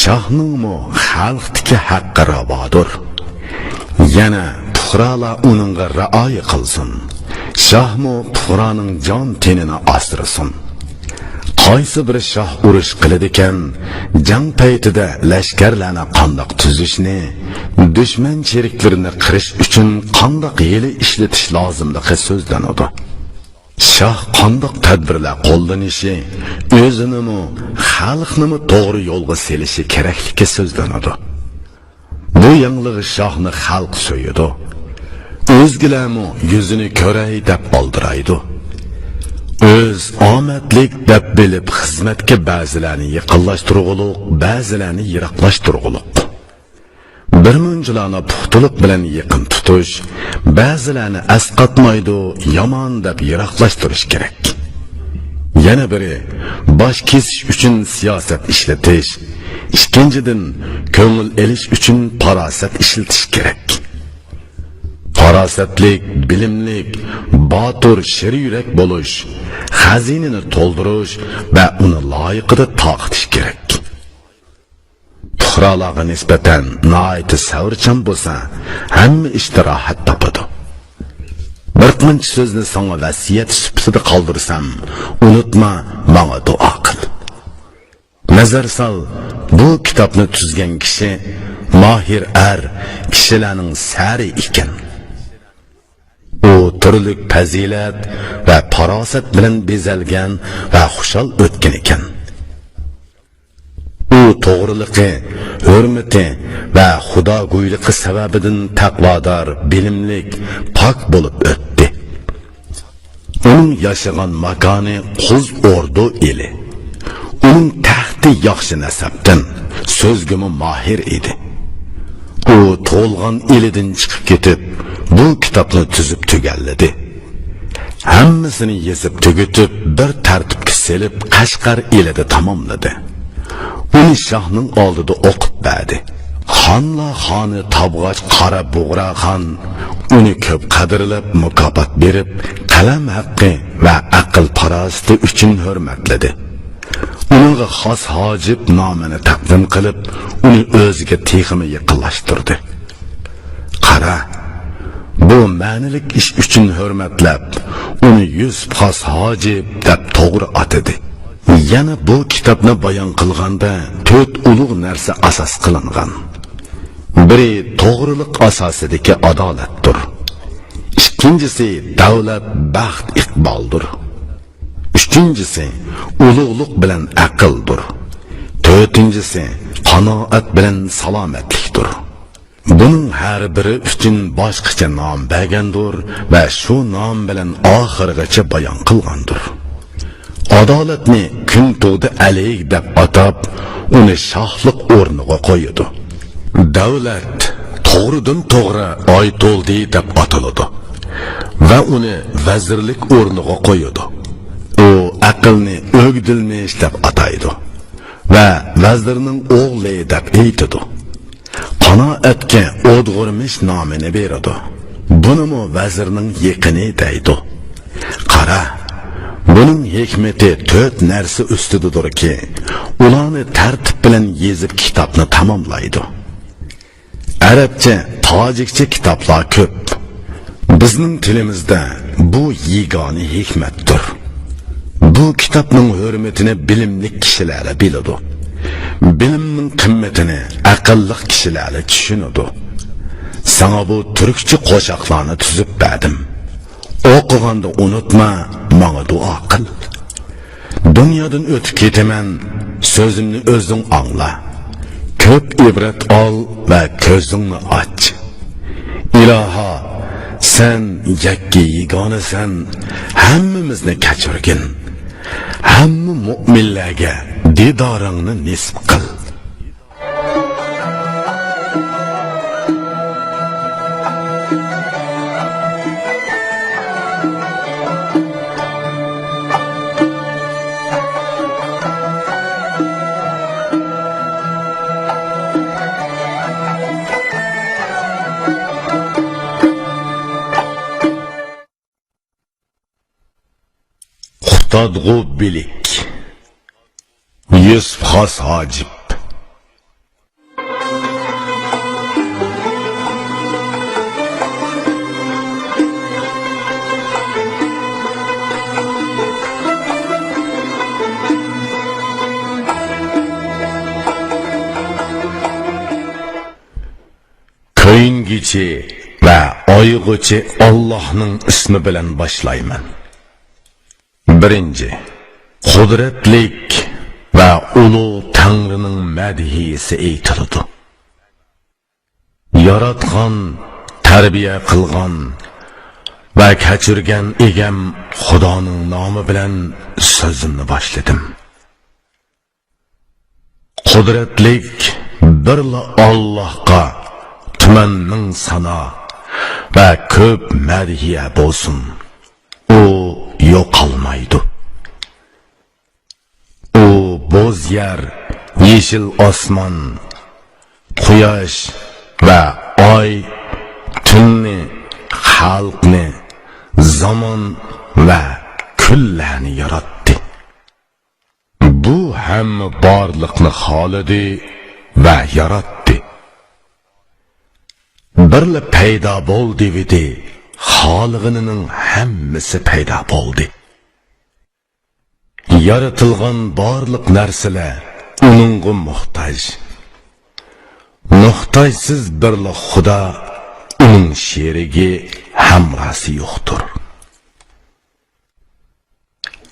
شاھنىڭمۇ خەلقتىكى ھەققى راۋادۇر. يەنە پۇقرالار ئۇنىڭغا رىئايە قىلسۇن. شاھمۇ پۇقرانىڭ جان تېنىنى ئاسرىسۇن. قايسى بىر شاھ ئۇرۇش قىلىدىكەن، جەڭ پەيتىدە لەشكەرلەرنى قانداق تۈزۈشنى، دۈشمەن چېرىكلىرىنى قىرىش ئۈچۈن قانداق ھىيلە ئىشلىتىش لازىملىقى سۆزلىنىدۇ. شاھ قانداق تەدبىرلەر قوللىنىشى، ئۆزىنىمۇ، خەلقنىمۇ توغرا يولغا سېلىشى كېرەكلىكى سۆزلىنىدۇ. بۇ يېڭىلىق شاھنى خەلق سۆيىدۇ. ئۆزگىلەرمۇ يۈزىنى كۆرەي دەپ ئالدىرايدۇ. ئۆز ئامەتلىك دەپ بىلىپ خىزمەتكە بەزىلەرنى يېقىنلاشتۇرغۇلۇق، بەزىلەرنى يىراقلاشتۇرغۇلۇق. بىر مۇنچىلارنى پۇختىلىق بىلەن يېقىن تۇتۇش، بەزىلەرنى ئەسقاتمايدۇ، يامان دەپ يىراقلاشتۇرۇش كېرەك. يەنە بىرى، باش كېسىش ئۈچۈن سىياسەت ئىشلىتىش، ئىككىنچىدىن، كۆڭۈل ئېلىش ئۈچۈن پاراسەت ئىشلىتىش كېرەك. پاراسەتلىك، بىلىملىك، باتۇر، شىر يۈرەك بولۇش، خەزىنىنى تولدۇرۇش ۋە ئۇنى لايىقىدا تارقىتىش كېرەك. پۇقرالارغا نىسبەتەن ناھايىتى سەۋرچان بولسا، ھەممە ئىشتا راھەت تاپىدۇ. بىر قانچە سۆزنى ساڭا ۋەسىيەت سۈپىتىدە قالدۇرسام، ئۇنتۇما، ماڭا دۇئا قىل. نەزەر سال، بۇ كىتابنى تۈزگەن كىشى ماھىر ئەر، كىشىلەرنىڭ سەرى ئىكەن. ئۇ تۈرلۈك پەزىلەت ۋە پاراسەت بىلەن بېزەلگەن ۋە خۇشال ئۆتكەن ئىكەن. ئۇ توغرىلىقى، ھۆرمىتى ۋە خۇداگويلۇقى سەۋەبىدىن تەقۋادار، بىلىملىك، پاك بولۇپ ئۆتتى. ئۇنىڭ ياشىغان ماكانى قۇز ئوردۇ ئېلى. ئۇنىڭ تەختى ياخشى نەسەبتىن، سۆزگىمۇ ماھىر ئىدى. ئۇ تۇغۇلغان ئېلىدىن چىقىپ كېتىپ، بۇ كىتابنى تۈزۈپ تۈگەللىدى. ھەممىسىنى يېزىپ تۈگىتىپ، بىر تەرتىپكە سېلىپ، قەشقەر ئېلىدە تاماملىدى. ئۇنى شاھنىڭ ئالدىدا ئوقۇپ بەردى. خانلار خانى تابغاچ قارا بۇغراخان ئۇنى كۆپ قەدىرلەپ، مۇكاپات بېرىپ، قەلەم ھەققى ۋە ئەقىل-پاراسىتى ئۈچۈن ھۆرمەتلىدى. ئۇنىڭغا خاس ھاجىپ نامىنى تەقدىم قىلىپ، ئۇنى ئۆزىگە تېخىمۇ يېقىنلاشتۇردى. قارا، بۇ مەنىلىك ئىش ئۈچۈن ھۆرمەتلەپ، ئۇنى يۈسۈپ خاس ھاجىپ دەپ توغرا ئاتىدى. يەنە بۇ كىتابنى بايان قىلغاندا تۆت ئۇلۇغ نەرسە ئاساس قىلىنغان. بىرى، توغرىلىق ئاساسىدىكى ئادالەتتۇر. ئىككىنچىسى، دەۋلەت، بەخت، ئىقبالدۇر. ئۈچىنچىسى، ئۇلۇغلۇق بىلەن ئەقىلدۇر. تۆتىنچىسى، قانائەت بىلەن سالامەتلىكتۇر. بۇنىڭ ھەر بىرى ئۈچۈن باشقىچە نام بەرگەندۇر ۋە شۇ نام بىلەن ئاخىرغىچە بايان قىلغاندۇر. ئادالەتنى كۈن تۇغدى ئەلىگ دەپ ئاتاپ، ئۇنى شاھلىق ئورنىغا قويىدۇ. دەۋلەت توغرىدىن توغرا ئايتولدى دەپ ئاتىلىدۇ ۋە ئۇنى ۋەزىرلىك ئورنىغا قويىدۇ. ئۇ ئەقىلنى ئۆگدۈلمىش دەپ ئاتايدۇ. ۋە ۋەزىرنىڭ ئوغلى دەپ ئېيتىدۇ. قانائەتكە ئودغۇرمىش نامىنى بېرىدۇ. بۇنىمۇ ۋەزىرنىڭ يېقىنى دەيدۇ. قارا، بۇنىڭ ھېكمىتى تۆت نەرسە ئۈستىدىدۇركى، ئۇلارنى تەرتىپ بىلەن يېزىپ كىتابنى تاماملايدۇ. ئەرەبچە، تاجىكچە كىتابلار كۆپ. بىزنىڭ تىلىمىزدا بۇ يېگانە ھېكمەتتۇر. بۇ كىتابنىڭ ھۆرمىتىنى بىلىملىك كىشىلەرلا بىلىدۇ. بىلىمنىڭ قىممىتىنى ئەقىللىق كىشىلەرلا چۈشىنىدۇ. ساڭا بۇ تۈركچە قوشاقلارنى تۈزۈپ بەردىم. ئوقۇغاندا ئۇنتۇما، ماڭا دۇئا قىل. دۇنيادىن ئۆتۈپ كېتىمەن، سۆزۈمنى ئۆزۈڭ ئاڭلا. كۆپ ئىبرەت ئال ۋە كۆزۈڭنى ئاچ. ئىلاھا، سەن يەككە يېگانىسەن، ھەممىمىزنى كەچۈرگىن. ھەممە مۆمىنلەرگە دىدارىڭنى نېسىپ قىل. قۇتادغۇ بىلىك. يۈسۈپ خاس ھاجىپ. كۆيۈنگۈچى ۋە ئايىغۇچى ئاللاھنىڭ ئىسمى بىلەن باشلايمەن. بىرىنچى، قۇدرەتلىك ۋە ئۇلۇغ تەڭرىنىڭ مەدھىيىسى ئېيتىلىدۇ. ياراتقان، تەربىيە قىلغان ۋە كەچۈرگەن ئىگەم خۇدانىڭ نامى بىلەن سۆزۈمنى باشلىدىم. قۇدرەتلىك بىرلا ئاللاھقا تۈمەن مىڭ سانا ۋە كۆپ مەدھىيە بولسۇن. ئۇ يوقالمايدۇ. ئۇ بوز يەر، يېشىل ئاسمان، قۇياش ۋە ئاي، تۈننى، خەلقنى، زامان ۋە كۈنلەرنى ياراتتى. بۇ ھەممە بارلىقنى خالىدى ۋە ياراتتى. بىرلا پەيدا بول دېۋىدى، خالىغىنىنىڭ ھەممىسى پەيدا بولدى. يارىتىلغان بارلىق نەرسىلەر ئۇنىڭغا موھتاج. موھتاجسىز بىرلا خۇدا، ئۇنىڭ شېرىكى، ھەمراھسى يوقتۇر.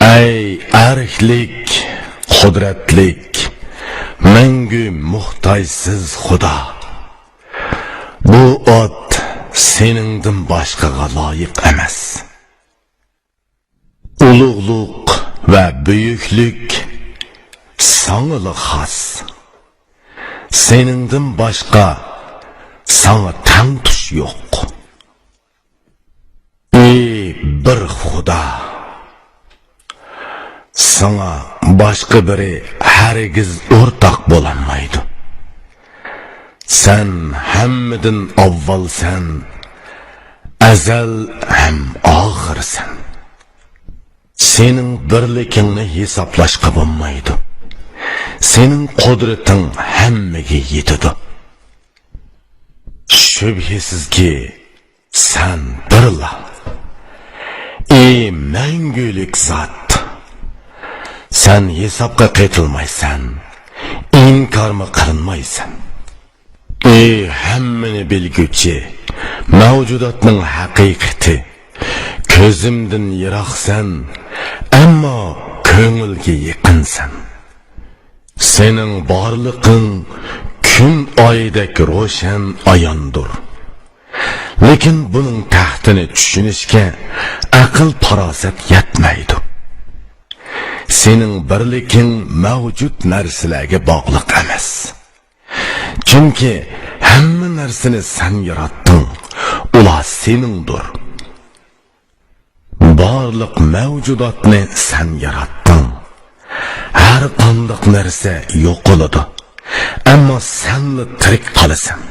ئەي ئەركلىك، قۇدرەتلىك، مەڭگۈ موھتاجسىز خۇدا! بۇ ئات سېنىڭدىن باشقىغا لايىق ئەمەس. ئۇلۇغلۇق ۋە بۈيۈكلۈك ساڭىلا خاس. سېنىڭدىن باشقا ساڭا تەڭتۇش يوق. ئى بىر خۇدا! ساڭا باشقا بىرى ھەرگىز ئورتاق بولالمايدۇ. سەن ھەممىدىن ئاۋۋالسەن، ئەزەل ھەم ئاخىرسەن. سېنىڭ بىرلىكىڭنى ھېسابلاشقا بولمايدۇ. سېنىڭ قۇدرىتىڭ ھەممىگە يېتىدۇ. شۈبھىسىزكى، سەن بىرلا. ئى مەڭگۈلۈك زات! سەن ھېسابقا قېتىلمايسەن، ئىنكارمۇ قىلىنمايسەن. ئى ھەممىنى بىلگۈچى، مەۋجۇداتنىڭ ھەقىقىتى! كۆزۈمدىن يىراقسەن، ئەمما كۆڭۈلگە يېقىنسەن. سېنىڭ بارلىقىڭ كۈن ئايدەك روشەن ئاياندۇر. لېكىن بۇنىڭ تەھتىنى چۈشىنىشكە ئەقىل-پاراسەت يەتمەيدۇ. سېنىڭ بىرلىكىڭ مەۋجۇت نەرسىلەرگە باغلىق ئەمەس. چۈنكى ھەممە نەرسىنى سەن ياراتتىڭ، ئۇلار سېنىڭدۇر. بارلىق مەۋجۇداتنى سەن ياراتتىڭ. ھەر قانداق نەرسە يوقىلىدۇ، ئەمما سەنلا تىرىك قالىسەن.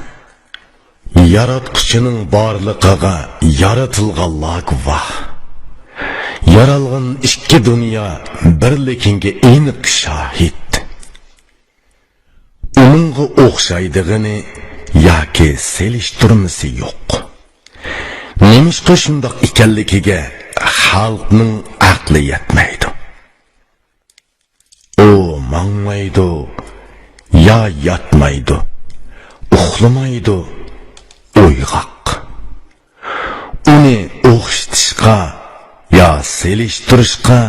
ياراتقۇچىنىڭ بارلىقىغا يارىتىلغانلار گۇۋاھ. يارالغان ئىككى دۇنيا بىرلىكىڭگە ئېنىق شاھىت. ئۇنىڭغا ئوخشايدىغىنى ياكى سېلىشتۇرمىسى يوق. نېمىشقا شۇنداق ئىكەنلىكىگە خەلقنىڭ ئەقلى يەتمەيدۇ. ئۇ ماڭمايدۇ، يا ياتمايدۇ، ئۇخلىمايدۇ، ئويغاق. ئۇنى ئوخشىتىشقا، يا سېلىشتۇرۇشقا،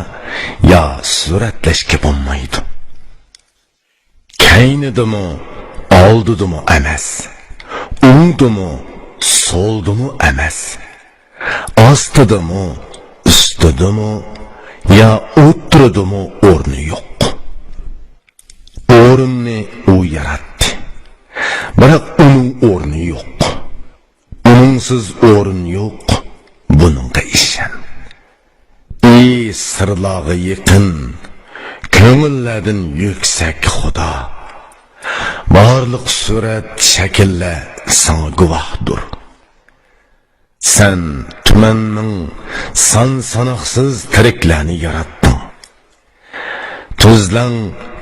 يا سۈرەتلەشكە بولمايدۇ. كەينىدىمۇ، ئالدىدىمۇ ئەمەس، ئوڭدىمۇ، سولدىمۇ ئەمەس، ئاستىدىمۇ، ئۈستىدىمۇ يا ئوتتۇرىدىمۇ ئورنى يوق. ئورۇننى ئۇ ياراتتى، بىراق ئۇنىڭ ئورنى يوق. ئۇنىڭسىز ئورۇن يوق، بۇنىڭغا ئىشەن. ئى سىرلارغا يېقىن، كۆڭۈللەردىن يۈكسەك خۇدا! بارلىق سۈرەت، شەكىللەر ساڭا گۇۋاھدۇر. سەن تۈمەن مىڭ سان-ساناقسىز تىرىكلەرنى ياراتتىڭ. تۈزلەڭ،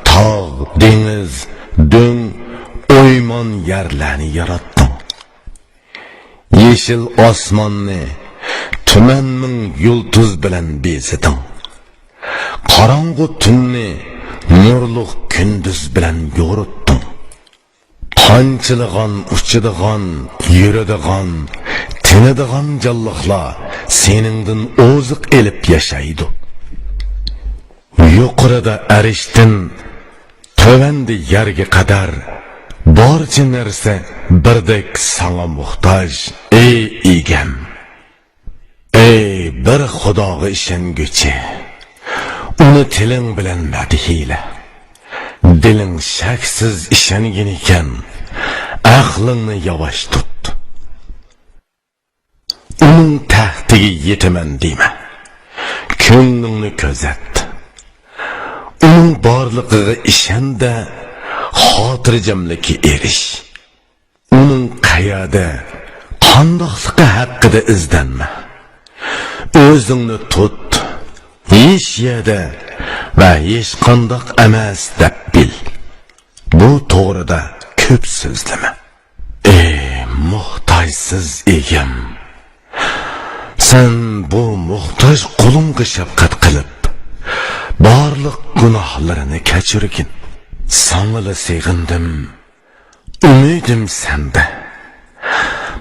تاغ، دېڭىز، دۆڭ، ئويمان يەرلەرنى ياراتتىڭ. يېشىل ئاسماننى تۈمەن مىڭ يۇلتۇز بىلەن بېزىدىڭ. قاراڭغۇ تۈننى نۇرلۇق كۈندۈز بىلەن يورۇتتۇڭ. قانچىلىغان، ئۇچىدىغان، يۈرىدىغان، تىنىدىغان جانلىقلار سېنىڭدىن ئوزۇق ئېلىپ ياشايدۇ. يۇقىرىدا ئەرشتىن تۆۋەندە يەرگە قەدەر بارچە نەرسە بىردەك ساڭا موھتاج، ئەي ئىگەم! ئەي بىر خۇداغا ئىشەنگۈچى، ئۇنى تىلىڭ بىلەن مەدھىيلە. دىلىڭ شەكسىز ئىشەنگىنىكەن، ئەقلىڭنى ياۋاش تۇت. ئۇنىڭ تەختىگە يېتىمەن دېمە، كۆڭلۈڭنى كۆزەت. ئۇنىڭ بارلىقىغا ئىشەن-دە، خاتىرجەملىككە ئېرىش. ئۇنىڭ قەيەردە، قانداقلىقى ھەققىدە ئىزدەنمە. ئۆزۈڭنى تۇت، ھېچ يەردە ۋە ھېچقانداق ئەمەس دەپ بىل. بۇ توغرىدا كۆپ سۆزلىمە. ئەي موھتاجسىز ئىگەم! سەن بۇ موھتاج قۇلۇڭغا شەپقەت قىلىپ، بارلىق گۇناھلىرىنى كەچۈرگىن. ساڭىلا سېغىندىم، ئۈمىدىم سەندە.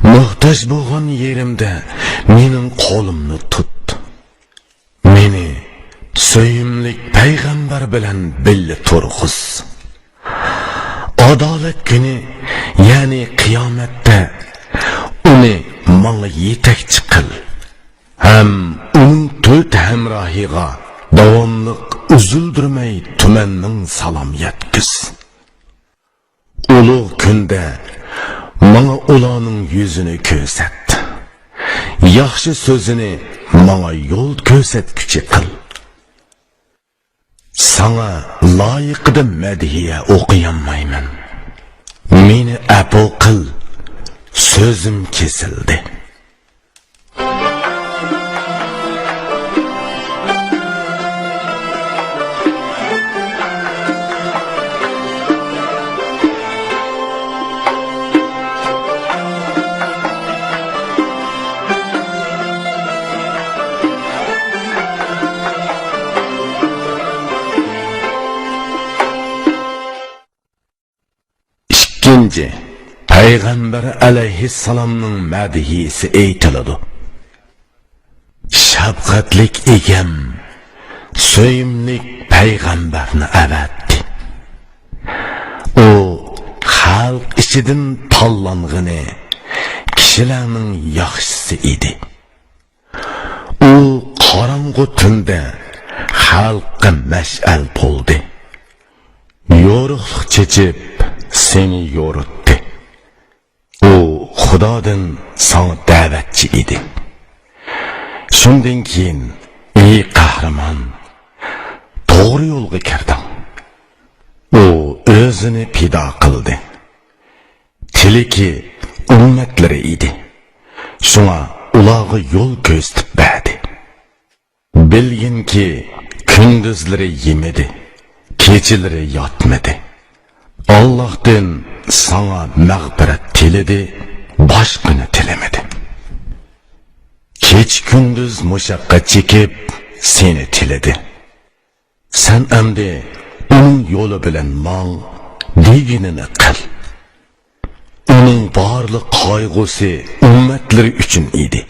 موھتاج بولغان يېرىمدە مېنىڭ قولۇمنى تۇت. مېنى سۆيۈملۈك پەيغەمبەر بىلەن بىللە تۇرغۇز. ئادالەت كۈنى، يەنى قىيامەتتە ئۇنى ماڭا يېتەكچى قىل ھەم ئۇنىڭ تۆت ھەمراھىغا داۋاملىق ئۈزۈلدۈرمەي تۈمەنمىڭ سالام يەتكۈز. ئۇلۇغ كۈندە ماڭا ئۇلارنىڭ يۈزىنى كۆرسەت. ياخشى سۆزىنى ماڭا يول كۆرسەتكۈچى قىل. ساڭا لايىقىدا مەدھىيە ئوقۇيالمايمەن. مېنى ئەپۇ قىل، سۆزۈم كېسىلدى. ئىككىنچى، پەيغەمبەر ئەلەيھىسسالامنىڭ مەدھىيىسى ئېيتىلىدۇ. شەپقەتلىك ئىگەم سۆيۈملۈك پەيغەمبەرنى ئەۋەتتى. ئۇ خەلق ئىچىدىن تاللانغىنى، كىشىلەرنىڭ ياخشىسى ئىدى. ئۇ قاراڭغۇ تۈندە خەلققە مەشئەل بولدى. يورۇقلۇق چېچىپ، سېنى يورۇتتى. ئۇ خۇدادىن ساڭا دەۋەتچى ئىدى. شۇندىن كېيىن، ئەي قەھرىمان، توغرا يولغا كىردىڭ. ئۇ ئۆزىنى پىدا قىلدى. تىلىكى ئۈممەتلىرى ئىدى. شۇڭا ئۇلارغا يول كۆرسىتىپ بەردى. بىلگىنكى، كۈندۈزلىرى يېمىدى، كېچىلىرى ياتمىدى. ئاللاھتىن ساڭا مەغپىرەت تىلىدى، باشقىنى تىلىمىدى. كېچە-كۈندۈز مۇشەققەت چېكىپ، سېنى تىلىدى. سەن ئەمدى ئۇنىڭ يولى بىلەن ماڭ، دېگىنىنى قىل. ئۇنىڭ بارلىق قايغۇسى ئۈممەتلىرى ئۈچۈن ئىدى.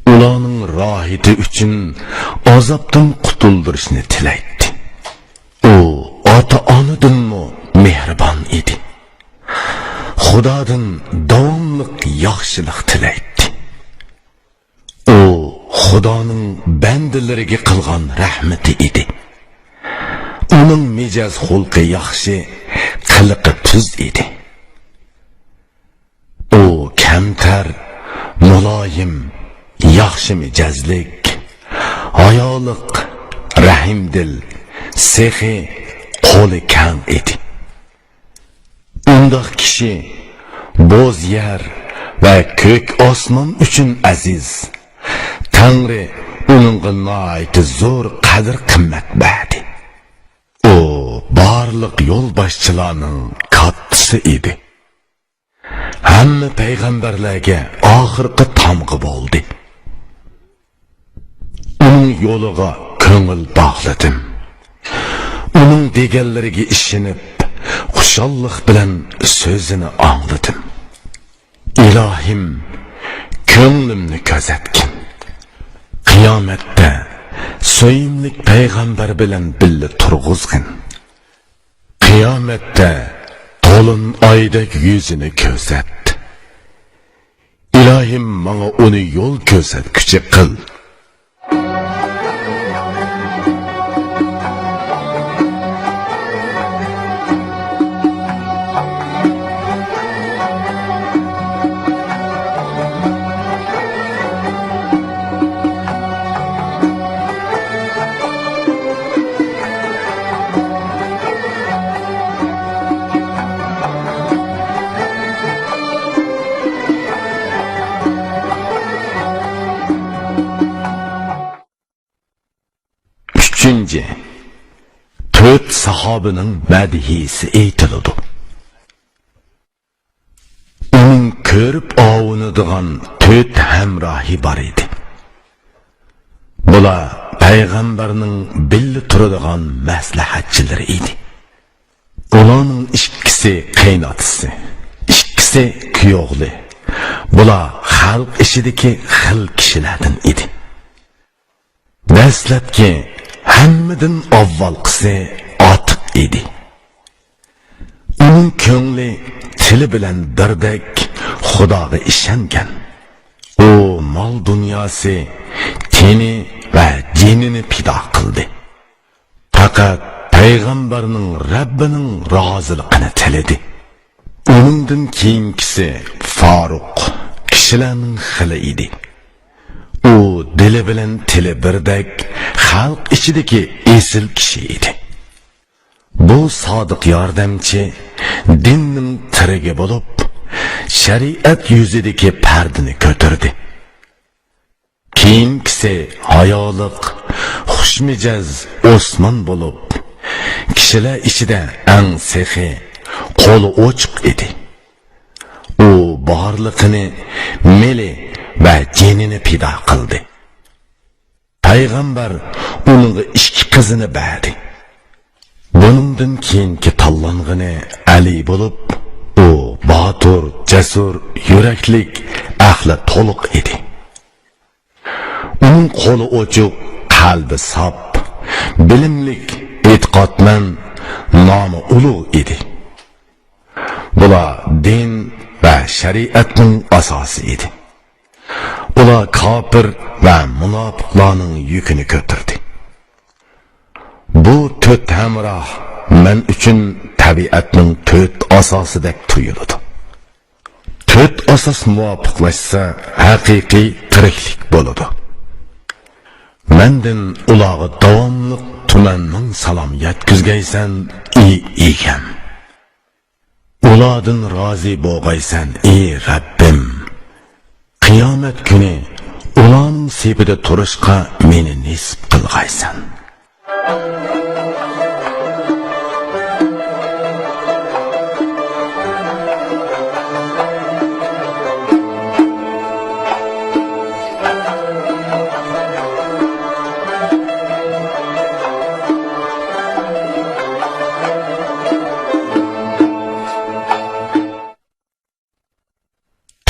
ئۇلارنىڭ راھىتى ئۈچۈن ئازابتىن قۇتۇلدۇرۇشنى تىلەيتتى. ئۇ ئاتا-ئانىدىنمۇ مېھرىبان ئىدى. خۇدادىن داۋاملىق ياخشىلىق تىلەيتتى. ئۇ خۇدانىڭ بەندىلىرىگە قىلغان رەھمىتى ئىدى. ئۇنىڭ مىجەز-خۇلقى ياخشى، قىلىقى تۈز ئىدى. ئۇ كەمتەر، مۇلايىم، ياخشى مىجەزلىك، ھايالىق، رەھىمدىل، سېخىي، قولى كەڭ ئىدى. ئۇنداق كىشى بوز يەر ۋە كۆك ئاسمان ئۈچۈن ئەزىز. تەڭرى ئۇنىڭغا ناھايىتى زور قەدىر-قىممەت بەردى. ئۇ بارلىق يولباشچىلارنىڭ كاتتىسى ئىدى. ھەممە پەيغەمبەرلەرگە ئاخىرقى تامغا بولدى. ئۇنىڭ يولىغا كۆڭۈل باغلىدىم. ئۇنىڭ دېگەنلىرىگە ئىشىنىپ، خۇشاللىق بىلەن سۆزىنى ئاڭلىدىم. ئىلاھىم، كۆڭلۈمنى كۆزەتكىن. قىيامەتتە سۆيۈملۈك پەيغەمبەر بىلەن بىللە تۇرغۇزغىن. قىيامەتتە تولۇن ئايدەك يۈزىنى كۆرسەت. ئىلاھىم، ماڭا ئۇنى يول كۆرسەتكۈچى قىل. ئۈچىنچى، تۆت ساھابىنىڭ مەدھىيىسى ئېيتىلىدۇ. ئۇنىڭ كۆرۈپ ئاۋۇنىدىغان تۆت ھەمراھى بار ئىدى. بۇلار پەيغەمبەرنىڭ بىللە تۇرىدىغان مەسلىھەتچىلىرى ئىدى. ئۇلارنىڭ ئىككىسى قېيىنئاتىسى، ئىككىسى كۈيئوغلى. بۇلار خەلق ئىچىدىكى خىل كىشىلەردىن ئىدى. دەسلەپكى، ھەممىدىن ئاۋۋالقىسى ئاتىق ئىدى. ئۇنىڭ كۆڭلى تىلى بىلەن بىردەك خۇداغا ئىشەنگەن. ئۇ مال-دۇنياسى، تېنى ۋە جېنىنى پىدا قىلدى. پەقەت پەيغەمبەرنىڭ رەببىنىڭ رازىلىقىنى تىلىدى. ئۇنىڭدىن كېيىنكىسى فاروق، كىشىلەرنىڭ خىلى ئىدى. ئۇ دىلى بىلەن تىلى بىردەك خەلق ئىچىدىكى ئېسىل كىشى ئىدى. بۇ سادىق ياردەمچى دىننىڭ تىرىگى بولۇپ، شەرىئەت يۈزىدىكى پەردىنى كۆتۈردى. كېيىنكىسى ھايالىق، خۇشمىجەز ئوسمان بولۇپ، كىشىلەر ئىچىدە ئەڭ سېخىي، قولى ئوچۇق ئىدى. ئۇ بارلىقىنى، مېلى ۋە جېنىنى پىدا قىلدى. پەيغەمبەر ئۇنىڭغا ئىككى قىزىنى بەردى. بۇنىڭدىن كېيىنكى تاللانغىنى ئەلى بولۇپ، ئۇ باتۇر، جەسۇر، يۈرەكلىك، ئەقلى تولۇق ئىدى. ئۇنىڭ قولى ئوچۇق، قەلبى ساپ، بىلىملىك، ئېتىقادمەن، نامى ئۇلۇغ ئىدى. بۇلار دىن ۋە شەرىئەتنىڭ ئاساسى ئىدى. ئۇلار كاپىر ۋە مۇناپىقلارنىڭ يۈكىنى كۆتۈردى. بۇ تۆت ھەمراھ مەن ئۈچۈن تەبىئەتنىڭ تۆت ئاساسىدەك تۇيۇلىدۇ. تۆت ئاساس مۇۋاپىقلاشسا، ھەقىقىي تىرىكلىك بولىدۇ. مەندىن ئۇلارغا داۋاملىق تۈمەن مىڭ سالام يەتكۈزگەيسەن، ئى ئىگەم. ئۇلاردىن رازى بولغايسەن، ئى رەببىم. قىيامەت كۈنى ئۇلارنىڭ سېپىدە تۇرۇشقا مېنى نېسىپ قىلغايسەن.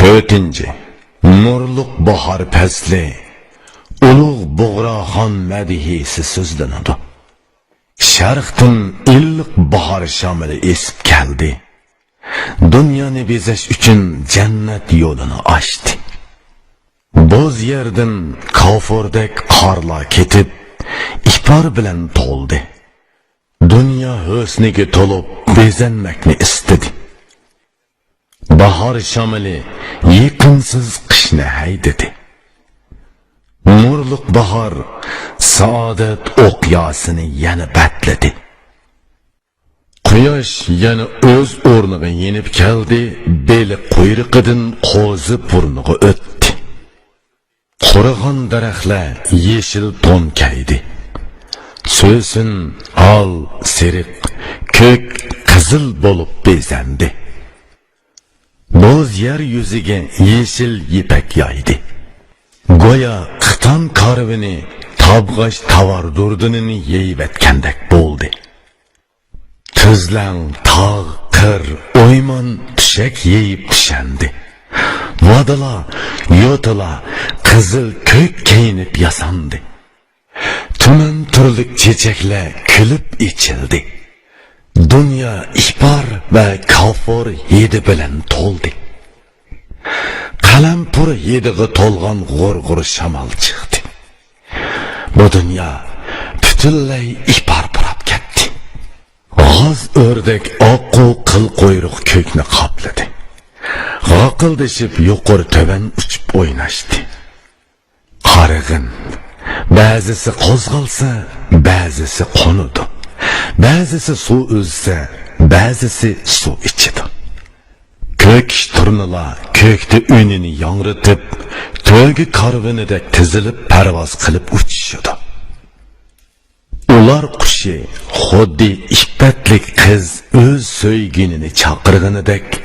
تۆتىنچى، نۇرلۇق باھار پەسلى، ئۇلۇغ بۇغراخان مەدھىيسى سۆزلىنىدۇ. شەرقتىن ئىللىق باھار شامىلى ئېسىپ كەلدى. دۇنيانى بېزەش ئۈچۈن جەننەت يولىنى ئاچتى. بوز يەردىن كافۇردەك قارلار كېتىپ، ئىپار بىلەن تولدى. دۇنيا ھۆسنىگە تولۇپ بېزەنمەكنى ئىستىدى. باھار شامىلى يېقىمسىز قىشنى ھەيدىدى. نۇرلۇق باھار سائادەت ئوقياسىنى يەنە بەتلىدى. قۇياش يەنە ئۆز ئورنىغا يېنىپ كەلدى، بېلىق قۇيرۇقىدىن قوزا بۇرنىغا ئۆتتى. قۇرۇغان دەرەخلەر يېشىل تون كەيدى. سۆسۈن، ھال، سېرىق، كۆك، قىزىل بولۇپ بېزەندى. بوز يەر يۈزىگە يېشىل يىپەك يايدى. گويا خىتان كارۋىنى تابغاچ تاۋار دۇردىنىنى يېيىۋەتكەندەك بولدى. تۈزلەڭ، تاغ، قىر، ئويمان تۆشەك يېيىپ تۆشەندى. ۋادىلار، يوتىلار قىزىل كۆك كىيىنىپ ياساندى. تۈمەن تۈرلۈك چېچەكلەر كۈلۈپ ئېچىلدى. دۇنيا ئىپار ۋە كافۇر ھىدى بىلەن تولدى. قەلەمپۇر ھىدىغا تولغان غۇر-غۇر شامال چىقتى. بۇ دۇنيا پۈتۈنلەي ئىپار پۇراپ كەتتى. غاز ئۆردەك ئاققۇ قىل قۇيرۇق كۆكنى قاپلىدى. غاقىلدىشىپ يۇقىرى تۆۋەن ئۇچۇپ ئويناشتى. قارىغىن، بەزىسى قوزغالسا، بەزىسى قونىدۇ. بەزىسى سۇ ئۈزسە، بەزىسى سۇ ئىچىدۇ. كۆكۈش تۇرنىلار كۆكتە ئۈنىنى ياڭرىتىپ، تۆگە كارۋىنىدەك تىزىلىپ پەرۋاز قىلىپ ئۇچۇشىدۇ. ئۇلار قۇشى خۇددى ئىپپەتلىك قىز ئۆز سۆيگىنىنى چاقىرغىنىدەك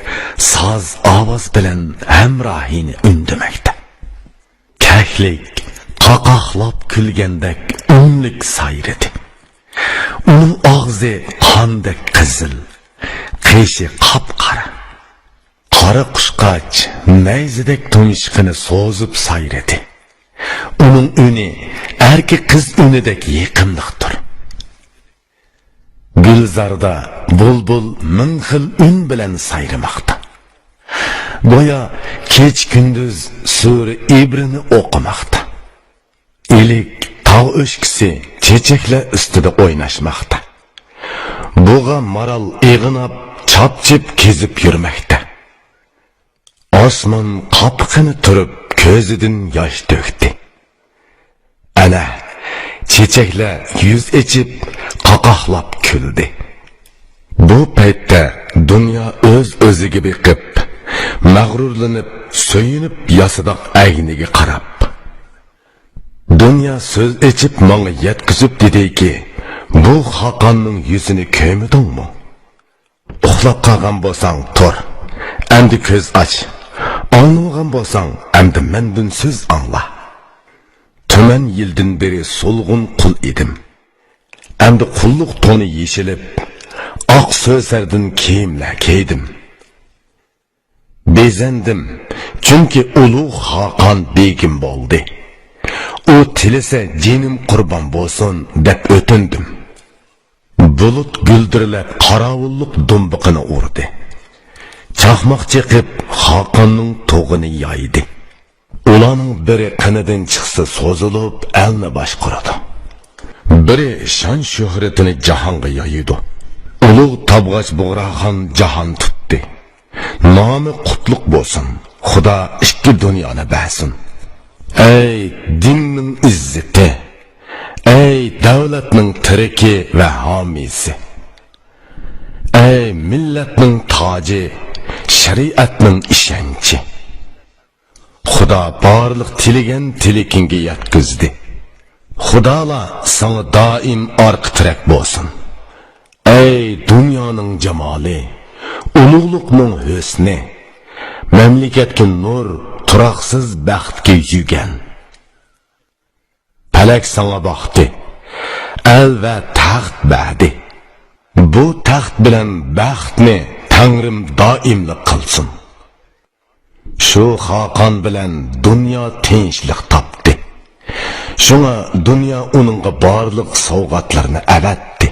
ساز ئاۋاز بىلەن ھەمراھىنى ئۈندىمەكتە. كەكلىك قاقاقلاپ كۈلگەندەك ئۈنلۈك سايرىدى. ئۇنىڭ ئاغزى قاندەك قىزىل، قېشى قاپقارا. قارا قۇشقاچ نەيزىدەك تۇمشۇقىنى سوزۇپ سايرىدى. ئۇنىڭ ئۈنى ئەركە قىز ئۈنىدەك يېقىملىقتۇر. گۈلزاردا بۇلبۇل مىڭ خىل ئۈن بىلەن سايرىماقتا. گويا كېچە-كۈندۈز سۈرە ئىبرىنى ئوقۇماقتا. ئىلىك تاغ ئۆشكىسى چېچەكلەر ئۈستىدە ئويناشماقتا. بۇغا مارال ئېغىناپ، چاپچىپ كېزىپ يۈرمەكتە. ئاسمان قاپىقىنى تۈرۈپ، كۆزىدىن ياش تۆكتى. ئەنە، چېچەكلەر يۈز ئېچىپ، قاقاقلاپ كۈلدى. بۇ پەيتتە دۇنيا ئۆز-ئۆزىگە بېقىپ، مەغرۇرلىنىپ، سۆيۈنۈپ ياسىداق ئەگنىگە قاراپ. دۇنيا سۆز ئېچىپ ماڭا يەتكۈزۈپ دېدىكى، بۇ خاقاننىڭ يۈزىنى كۆرمىدىڭمۇ؟ ئۇخلاپ قالغان بولساڭ تۇر، ئەمدى كۆز ئاچ. ئاڭلىمىغان بولساڭ ئەمدى مەندىن سۆز ئاڭلا. تۈمەن يىلدىن بېرى سولغۇن قۇل ئىدىم. ئەمدى قۇللۇق تونى يېشىلىپ، ئاق سۆسەردىن كىيىملەر كىيدىم. بېزەندىم، چۈنكى ئۇلۇغ خاقان بېگىم بولدى. ئۇ تىلىسە جېنىم قۇربان بولسۇن دەپ ئۆتۈندۈم. بۇلۇت گۈلدۈرلەپ قاراۋۇللۇق دۇمبىقىنى ئۇردى. چاقماق چېقىپ خاقاننىڭ تۇغىنى يايدى. ئۇلارنىڭ بىرى قېنىدىن چىقسا سوزۇلۇپ ئەلنى باشقۇرىدۇ. بىرى شان شۆھرىتىنى جاھانغا يايىدۇ. ئۇلۇغ تابغاچ بۇغراخان جاھان تۇتتى. نامى قۇتلۇق بولسۇن، خۇدا ئىككى دۇنيانى بەرسۇن. ئەي دىننىڭ ئىززىتى، ئەي دۆلەتنىڭ تىرىكى ۋە ھامىيسى! ئەي مىللەتنىڭ تاجى، شەرىئەتنىڭ ئىشەنچى! خۇدا بارلىق تىلىگەن تىلىكىڭگە يەتكۈزدى. خۇدالار ساڭا دائىم ئارقا تىرەك بولسۇن. ئەي دۇنيانىڭ جامالى، ئۇلۇغلۇقنىڭ ھۆسنى، مەملىكەتكە نۇر، تۇراقسىز بەختكە يۈگەن. پەلەك ساڭا باقتى، ئەل ۋە تەخت بەردى. بۇ تەخت بىلەن بەختنى تەڭرىم دائىملىق قىلسۇن. شۇ خاقان بىلەن دۇنيا تىنچلىق تاپتى. شۇڭا دۇنيا ئۇنىڭغا بارلىق سوۋغاتلىرىنى ئەۋەتتى.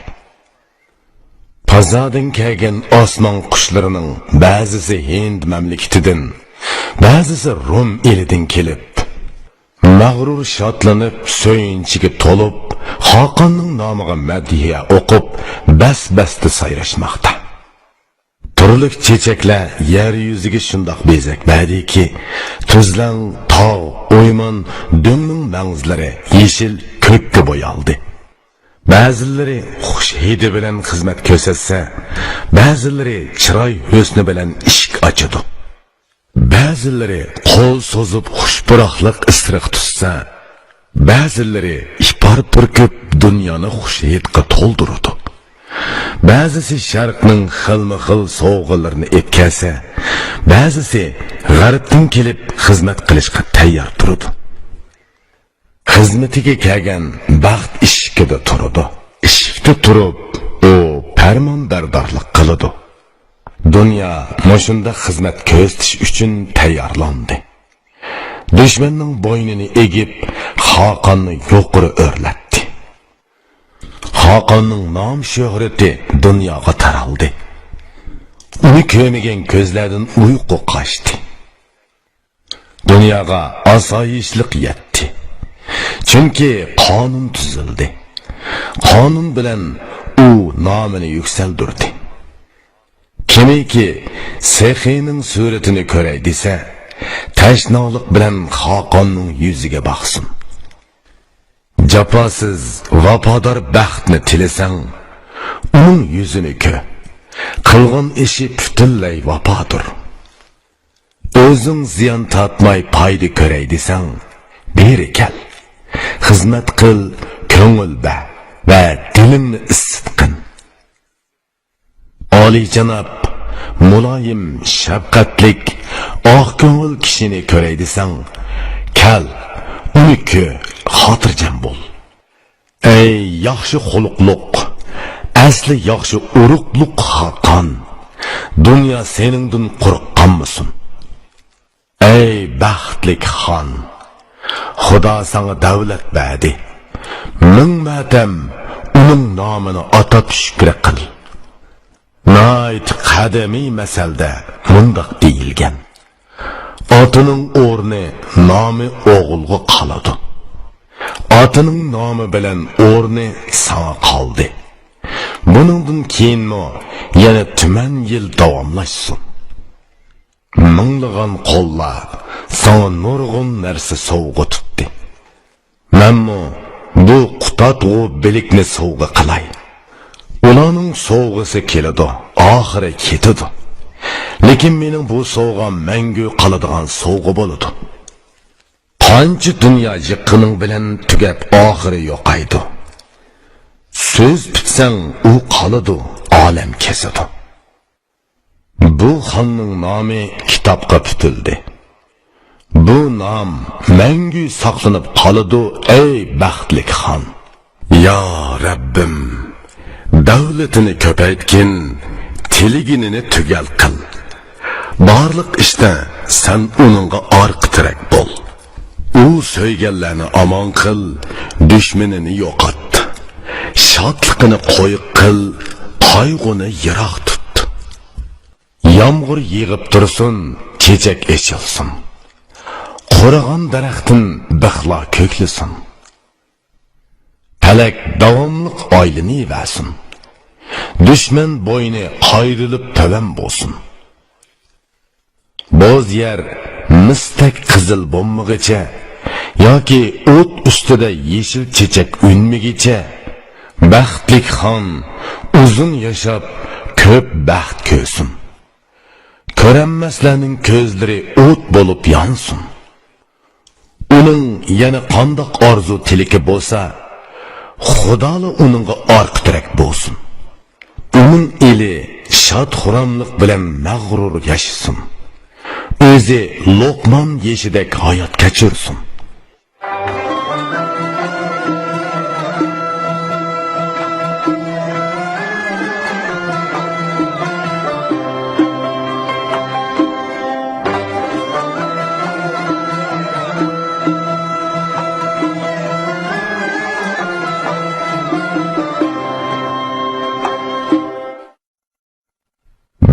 پازادىن كەلگەن ئاسمان قۇشلىرىنىڭ بەزىسى ھىند مەملىكىتىدىن، بەزىسى رۇم ئېلىدىن كېلىپ، مەغرۇر شادلىنىپ، سۆيۈنچىگە تولۇپ، خاقاننىڭ نامىغا مەدھىيە ئوقۇپ، بەس-بەستە سايراشماقتا. تۈرلۈك چېچەكلەر يەر يۈزىگە شۇنداق بېزەك بەردىكى، تۈزلەڭ، تاغ، ئويمان، دۆڭنىڭ مەڭزىلىرى يېشىل كۆككە بويالدى. بەزىلىرى خۇش ھىدى بىلەن خىزمەت كۆرسەتسە، بەزىلىرى چىراي ھۆسنى بىلەن ئىشىك ئاچىدۇ. بەزىلىرى قول سوزۇپ خۇش پۇراقلىق ئىسرىق تۇتسا، بەزىلىرى ئىپار پۈركۈپ دۇنيانى خۇش ھىدقا تولدۇرىدۇ. بەزىسى شەرقنىڭ خىلمۇ خىل سوۋغىلىرىنى ئېتكەزسە، بەزىسى غەربتىن كېلىپ خىزمەت قىلىشقا تەييار تۇرىدۇ. خىزمىتىگە كەلگەن بەخت ئىشىكىدە تۇرىدۇ. ئىشىكتە تۇرۇپ، ئۇ پەرمانبەردارلىق قىلىدۇ. دۇنيا مۇشۇنداق خىزمەت كۆرسىتىش ئۈچۈن تەييارلاندى. دۈشمەننىڭ بوينىنى ئېگىپ، خاقاننى يۇقىرى ئۆرلەتتى. خاقاننىڭ نام-شۆھرىتى دۇنياغا تارالدى. ئۇنى كۆرمىگەن كۆزلەردىن ئۇيقۇ قاچتى. دۇنياغا ئاسايىشلىق يەتتى. چۈنكى قانۇن تۈزۈلدى. قانۇن بىلەن ئۇ نامىنى يۈكسەلدۈردى. كىمكى سېخىينىڭ سۈرىتىنى كۆرەي دېسە، تەشنالىق بىلەن خاقاننىڭ يۈزىگە باقسۇن. جاپاسىز، ۋاپادار بەختنى تىلىسەڭ، ئۇنىڭ يۈزىنى كۆر. قىلغان ئىشى پۈتۈنلەي ۋاپادۇر. ئۆزۈڭ زىيان تارتماي پايدا كۆرەي دېسەڭ، بېرى كەل. خىزمەت قىل، كۆڭۈل بەر ۋە دىلىڭنى ئىسسىتقىن. ئالىيجاناب، مۇلايىم، شەپقەتلىك، ئاق كۆڭۈل كىشىنى كۆرەي دېسەڭ، كەل، ئۇنى كۆر، خاتىرجەم بول. ئەي ياخشى خۇلقلۇق، ئەسلى ياخشى ئۇرۇقلۇق خاقان، دۇنيا سېنىڭدىن قۇرۇق قالمىسۇن. ئەي بەختلىك خان، خۇدا ساڭا دەۋلەت بەردى. مىڭ مەرتەم ئۇنىڭ نامىنى ئاتاپ شۈكرى قىل. ناھايىتى قەدىمىي مەسەلدە مۇنداق دېيىلگەن: ئاتىنىڭ ئورنى، نامى ئوغۇلغا قالىدۇ. ئاتىنىڭ نامى بىلەن ئورنى ساڭا قالدى. بۇنىڭدىن كېيىنمۇ يەنە تۈمەن يىل داۋاملاشسۇن. مىڭلىغان قوللار ساڭا نۇرغۇن نەرسە سوۋغا تۇتتى. مەنمۇ بۇ قۇتادغۇ بىلىكنى سوۋغا قىلاي. ئۇلارنىڭ سوۋغىسى كېلىدۇ، ئاخىرى كېتىدۇ. لېكىن مېنىڭ بۇ سوۋغام مەڭگۈ قالىدىغان سوۋغا بولىدۇ. قانچە دۇنيا يىغقىنىڭ بىلەن تۈگەپ، ئاخىرى يوقايدۇ. سۆز پۈتسەڭ، ئۇ قالىدۇ، ئالەم كېسىدۇ. بۇ خاننىڭ نامى كىتابقا پۈتۈلدى. بۇ نام مەڭگۈ ساقلىنىپ قالىدۇ، ئەي بەختلىك خان! يا رەببىم، دەۋلىتىنى كۆپەيتكىن، تىلىگىنىنى تۈگەل قىل. بارلىق ئىشتا سەن ئۇنىڭغا ئارقا تىرەك بول. ئۇ سۆيگەنلەرنى ئامان قىل، دۈشمىنىنى يوقات. شادلىقىنى قويۇق قىل، قايغۇنى يىراق تۇت. يامغۇر يېغىپ تۇرسۇن، چېچەك ئېچىلسۇن. قۇرۇغان دەرەختىن بىخلار كۆكلىسۇن. پەلەك داۋاملىق ئايلىنىۋەرسۇن. دۈشمەن بوينى قايرىلىپ تۆۋەن بولسۇن. بوز يەر مىستەك قىزىل بولمىغىچە، ياكى ئوت ئۈستىدە يېشىل چېچەك ئۈنمىگىچە، بەختلىك خان ئۇزۇن ياشاپ، كۆپ بەخت كۆرسۇن. كۆرەلمەسلەرنىڭ كۆزلىرى ئوت بولۇپ يانسۇن. ئۇنىڭ يەنە قانداق ئارزۇ تىلىكى بولسا، خۇدالا ئۇنىڭغا ئارقا تىرەك بولسۇن. ئۇنىڭ ئېلى شاد-خۇراملىق بىلەن مەغرۇر ياشىسۇن. ئۆزى لوقمان يېشىدەك ھايات كەچۈرسۇن.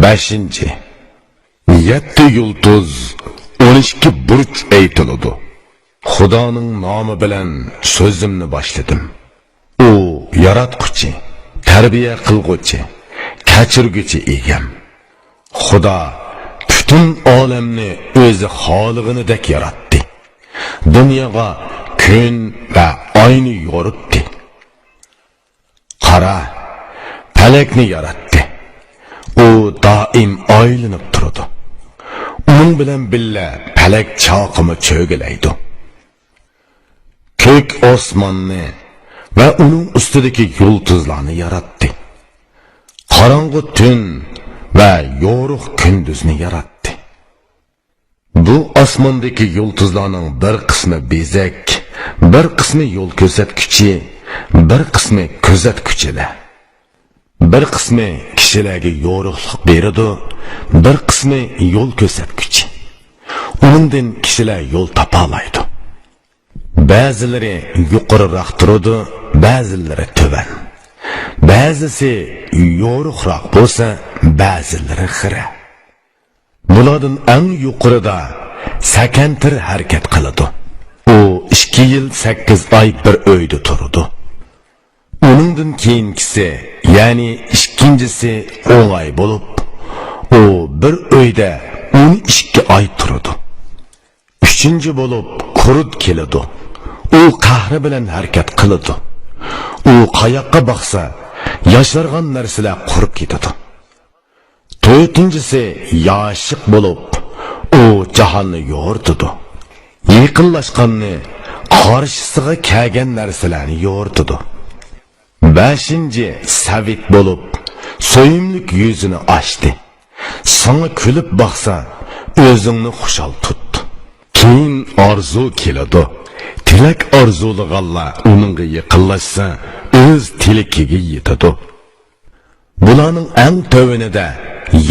بەشىنچى. يەتتە يۇلتۇز، ئون ئىككى بۇرچ ئېيتىلىدۇ. خۇدانىڭ نامى بىلەن سۆزۈمنى باشلىدىم. ئۇ ياراتقۇچى، تەربىيە قىلغۇچى، كەچۈرگۈچى ئىگەم. خۇدا پۈتۈن ئالەمنى ئۆزى خالىغىنىدەك ياراتتى. دۇنياغا كۈن ۋە ئاينى يورۇتتى. قارا، پەلەكنى ياراتتى. ئۇ دائىم ئايلىنىپ تۇرىدۇ. ئۇنىڭ بىلەن بىللە پەلەك چاقىمۇ چۆگىلەيدۇ. كۆك ئاسماننى ۋە ئۇنىڭ ئۈستىدىكى يۇلتۇزلارنى ياراتتى. قاراڭغۇ تۈن ۋە يورۇق كۈندۈزنى ياراتتى. بۇ ئاسماندىكى يۇلتۇزلارنىڭ بىر قىسمى بېزەك، بىر قىسمى يول كۆرسەتكۈچى، بىر قىسمى كۆزەتكۈچىلەر. بىر قىسمى كىشىلەرگە يورۇقلۇق بېرىدۇ، بىر قىسمى يول كۆرسەتكۈچى. ئۇنىڭدىن كىشىلەر يول تاپالايدۇ. بەزىلىرى يۇقىرىراق تۇرىدۇ، بەزىلىرى تۆۋەن. بەزىسى يورۇقراق بولسا، بەزىلىرى خىرە. بۇلاردىن ئەڭ يۇقىرىدا سەكەنتىر ھەرىكەت قىلىدۇ. ئۇ ئىككى يىل سەككىز ئاي بىر ئۆيدە تۇرىدۇ. ئۇنىڭدىن كېيىنكىسى، يەنى ئىككىنچىسى ئوڭاي بولۇپ، ئۇ بىر ئۆيدە ئون ئىككى ئاي تۇرىدۇ. ئۈچىنچى بولۇپ قۇرت كېلىدۇ. ئۇ قەھرى بىلەن ھەرىكەت قىلىدۇ. ئۇ قاياققا باقسا، ياشارغان نەرسىلەر قۇرۇپ كېتىدۇ. تۆتىنچىسى ياشىق بولۇپ، ئۇ جاھاننى يورۇتىدۇ. يېقىنلاشقاننى، قارشىسىغا كەلگەن نەرسىلەرنى يورۇتىدۇ. بەشىنچى سەۋىت بولۇپ، سۆيۈملۈك يۈزىنى ئاچتى. ساڭا كۈلۈپ باقسا، ئۆزۈڭنى خۇشال تۇت. كېيىن ئارزۇ كېلىدۇ. تىلەك ئارزۇلىغانلار ئۇنىڭغا يېقىنلاشسا، ئۆز تىلىكىگە يېتىدۇ. بۇلارنىڭ ئەڭ تۆۋىنىدە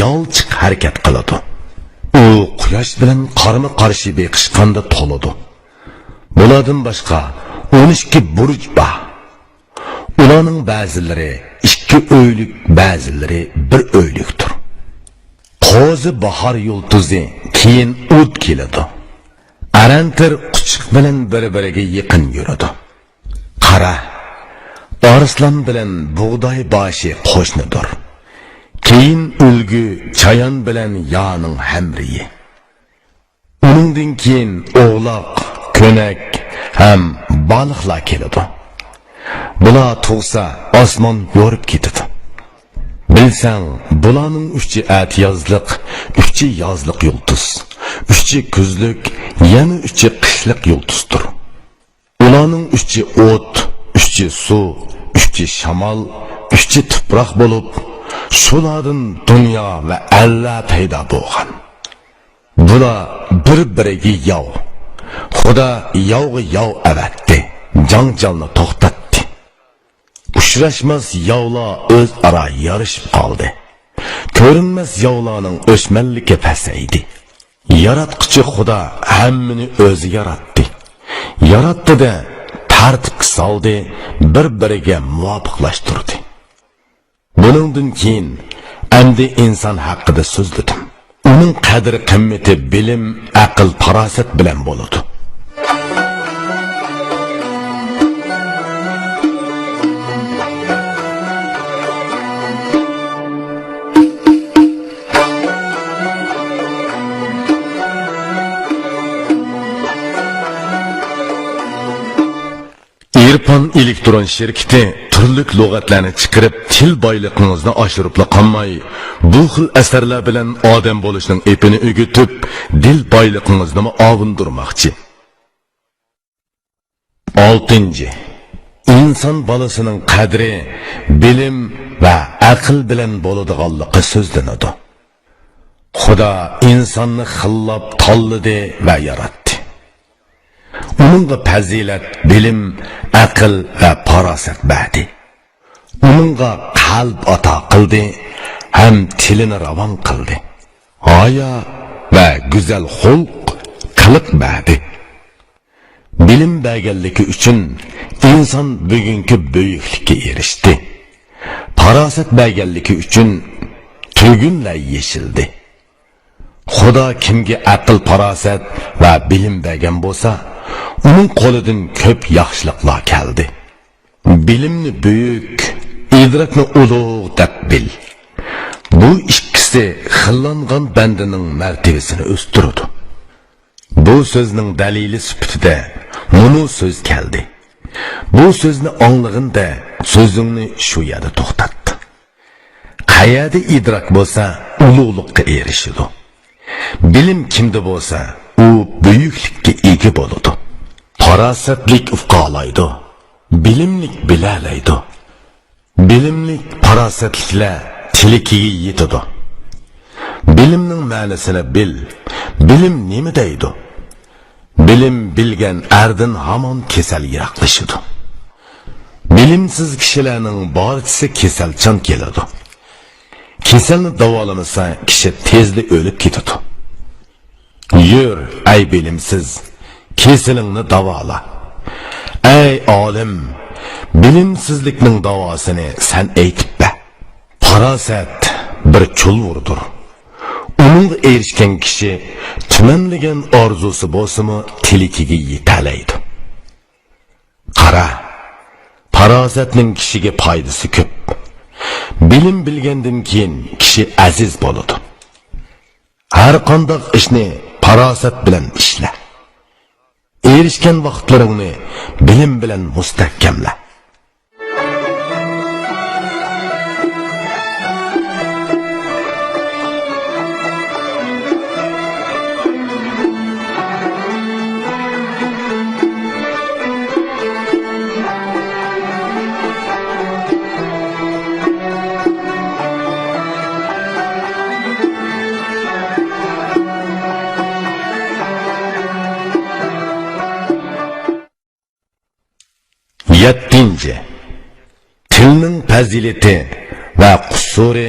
يالچۇق ھەرىكەت قىلىدۇ. ئۇ قۇياش بىلەن قارمۇ قارشى بېقىشقاندا تولىدۇ. بۇلاردىن باشقا ئون ئىككى بۇرج بار. ئۇلارنىڭ بەزىلىرى ئىككى ئۆيلۈك، بەزىلىرى بىر ئۆيلۈكتۇر. قوزى باھار يۇلتۇزى، كېيىن ئۇد كېلىدۇ. ئەرەنتىر قۇچىقى بىلەن بىر-بىرىگە يېقىن يۈرىدۇ. قارا، ئارسلان بىلەن بۇغداي باشى قوشنىدۇر. كېيىن ئۈلگە، چايان بىلەن يانىڭ ھەمرىيى. ئۇنىڭدىن كېيىن ئوغلاق، كۆنەك ھەم بالىقلار كېلىدۇ. بۇلار تۇغسا، ئاسمان يورۇپ كېتىدۇ. بىلسەڭ، بۇلارنىڭ ئۈچى ئەتىيازلىق، ئۈچى يازلىق يۇلتۇز، ئۈچى كۈزلۈك، يەنە ئۈچى قىشلىق يۇلتۇزدۇر. ئۇلارنىڭ ئۈچى ئوت، ئۈچى سۇ، ئۈچى شامال، ئۈچى تۇپراق بولۇپ، شۇلاردىن دۇنيا ۋە ئەللەر پەيدا بولغان. بۇلار بىر-بىرىگە ياۋ. خۇدا ياۋغا ياۋ ئەۋەتتى، جاڭجالنى توختاتتى. ئۇچراشماس ياۋلار ئۆزئارا يارىشىپ قالدى. كۆرۈنمەس ياۋلارنىڭ ئۆچمەنلىكى پەسەيدى. ياراتقۇچى خۇدا ھەممىنى ئۆزى ياراتتى. ياراتتى-دە، تەرتىپكە سالدى، بىر-بىرىگە مۇۋاپىقلاشتۇردى. بۇنىڭدىن كېيىن ئەمدى ئىنسان ھەققىدە سۆزلىدىم. ئۇنىڭ قەدىر-قىممىتى بىلىم، ئەقىل-پاراسەت بىلەن بولىدۇ. ئىرپان ئېلېكترون شىركىتى تۈرلۈك لۇغەتلەرنى چىقىرىپ، تىل بايلىقىڭىزنى ئاشۇرۇپلا قالماي، بۇ خىل ئەسەرلەر بىلەن ئادەم بولۇشنىڭ ئېپىنى ئۆگىتىپ، دىل بايلىقىڭىزنىمۇ ئاۋۇندۇرماقچى. ئالتىنچى، ئىنسان بالىسىنىڭ قەدرى بىلىم ۋە ئەقىل بىلەن بولىدىغانلىقى سۆزلىنىدۇ. خۇدا ئىنساننى خىللاپ تاللىدى ۋە ياراتتى. ئۇنىڭغا پەزىلەت، بىلىم، ئەقىل ۋە پاراسەت بەردى. ئۇنىڭغا قەلب ئاتا قىلدى ھەم تىلىنى راۋان قىلدى. ھايا ۋە گۈزەل خۇلق، قىلىق بەردى. بىلىم بەرگەنلىكى ئۈچۈن ئىنسان بۈگۈنكى بۈيۈكلۈككە ئېرىشتى. پاراسەت بەرگەنلىكى ئۈچۈن تۈگۈنلەر يېشىلدى. خۇدا كىمگە ئەقىل-پاراسەت ۋە بىلىم بەرگەن بولسا، ئۇنىڭ قولىدىن كۆپ ياخشىلىقلار كەلدى. بىلىمنى بۈيۈك، ئىدراكنى ئۇلۇغ دەپ بىل. بۇ ئىككىسى خىللانغان بەندىنىڭ مەرتىۋىسىنى ئۆستۈرىدۇ. بۇ سۆزنىڭ دەلىلى سۈپىتىدە مۇنۇ سۆز كەلدى. بۇ سۆزنى ئاڭلىغىنىدە سۆزۈڭنى شۇ يەردە توختات. قەيەردە ئىدراك بولسا، ئۇلۇغلۇققا ئېرىشىدۇ. بىلىم كىمدە بولسا، ئۇ بۈيۈكلۈككە ئىگە بولىدۇ. پاراسەتلىك ئۇقالايدۇ، بىلىملىك بىلەلەيدۇ. بىلىملىك، پاراسەتلىكلەر تىلىكىگە يېتىدۇ. بىلىمنىڭ مەنىسىنى بىل. بىلىم نېمە دەيدۇ؟ بىلىم بىلگەن ئەردىن ھامان كېسەل يىراقلىشىدۇ. بىلىمسىز كىشىلەرنىڭ بارچىسى كېسەلچان كېلىدۇ. كېسەلنى داۋالىمىسا، كىشى تېزلا ئۆلۈپ كېتىدۇ. يۈر، ئەي بىلىمسىز، كېسىلىڭنى داۋالا. ئەي ئالىم، بىلىمسىزلىكنىڭ داۋاسىنى سەن ئېيتىپ بەر. پاراسەت بىر چۇلۋۇردۇر. ئۇنىڭغا ئېرىشكەن كىشى تۈمەنلىگەن ئارزۇسى بولسىمۇ تىلىكىگە يېتەلەيدۇ. قارا، پاراسەتنىڭ كىشىگە پايدىسى كۆپ. بىلىم بىلگەندىن كېيىن كىشى ئەزىز بولىدۇ. ھەر قانداق ئىشنى پاراسەت بىلەن ئىشلە. ئېرىشكەن ۋاقىتلىرىڭنى بىلىم بىلەن مۇستەھكەملە. يەتتىنچى، تىلنىڭ پەزىلىتى ۋە قۇسۇرى،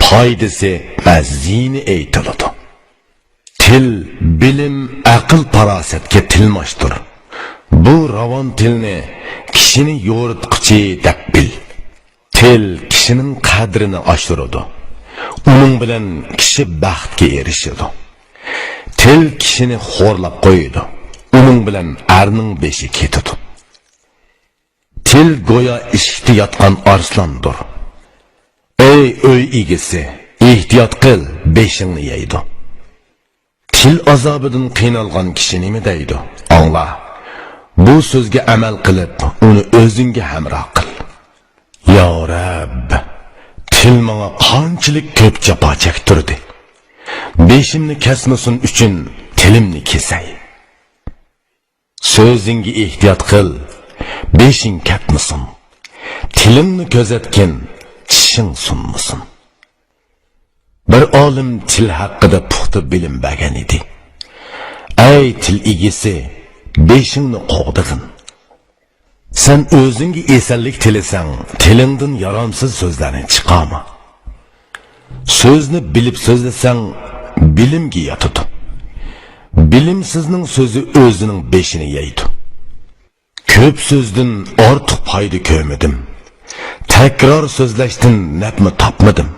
پايدىسى ۋە زىيىنى ئېيتىلىدۇ. تىل بىلىم، ئەقىل-پاراسەتكە تىلماشتۇر. بۇ راۋان تىلنى كىشىنى يورۇتقۇچى دەپ بىل. تىل كىشىنىڭ قەدرىنى ئاشۇرىدۇ. ئۇنىڭ بىلەن كىشى بەختكە ئېرىشىدۇ. تىل كىشىنى خورلاپ قويىدۇ. ئۇنىڭ بىلەن ئەرنىڭ بېشى كېتىدۇ. تىل گويا ئىشىكتە ياتقان ئارسلاندۇر. ئەي ئۆي ئىگىسى، ئېھتىيات قىل، بېشىڭنى يەيدۇ. تىل ئازابىدىن قىينالغان كىشى نېمە دەيدۇ؟ ئاڭلا. بۇ سۆزگە ئەمەل قىلىپ، ئۇنى ئۆزۈڭگە ھەمراھ قىل. يا رەب، تىل ماڭا قانچىلىك كۆپ جاپا چەكتۈردى. بېشىمنى كەسمىسۇن ئۈچۈن تىلىمنى كېسەي. سۆزۈڭگە ئېھتىيات قىل، بېشىڭ كەتمىسۇن. تىلىڭنى كۆزەتكىن، چىشىڭ سۇنمىسۇن. بىر ئالىم تىل ھەققىدە پۇختا بىلىم بەرگەن ئىدى. ئەي تىل ئىگىسى، بېشىڭنى قوغدىغىن. سەن ئۆزۈڭگە ئېسەنلىك تىلىسەڭ، تىلىڭدىن يارامسىز سۆزلەرنى چىقارما. سۆزنى بىلىپ سۆزلىسەڭ، بىلىمگە ياتىدۇ. بىلىمسىزنىڭ سۆزى ئۆزىنىڭ بېشىنى يەيدۇ. كۆپ سۆزدىن ئارتۇق پايدا كۆرمىدىم. تەكرار سۆزلەشتىن نەپمۇ تاپمىدىم.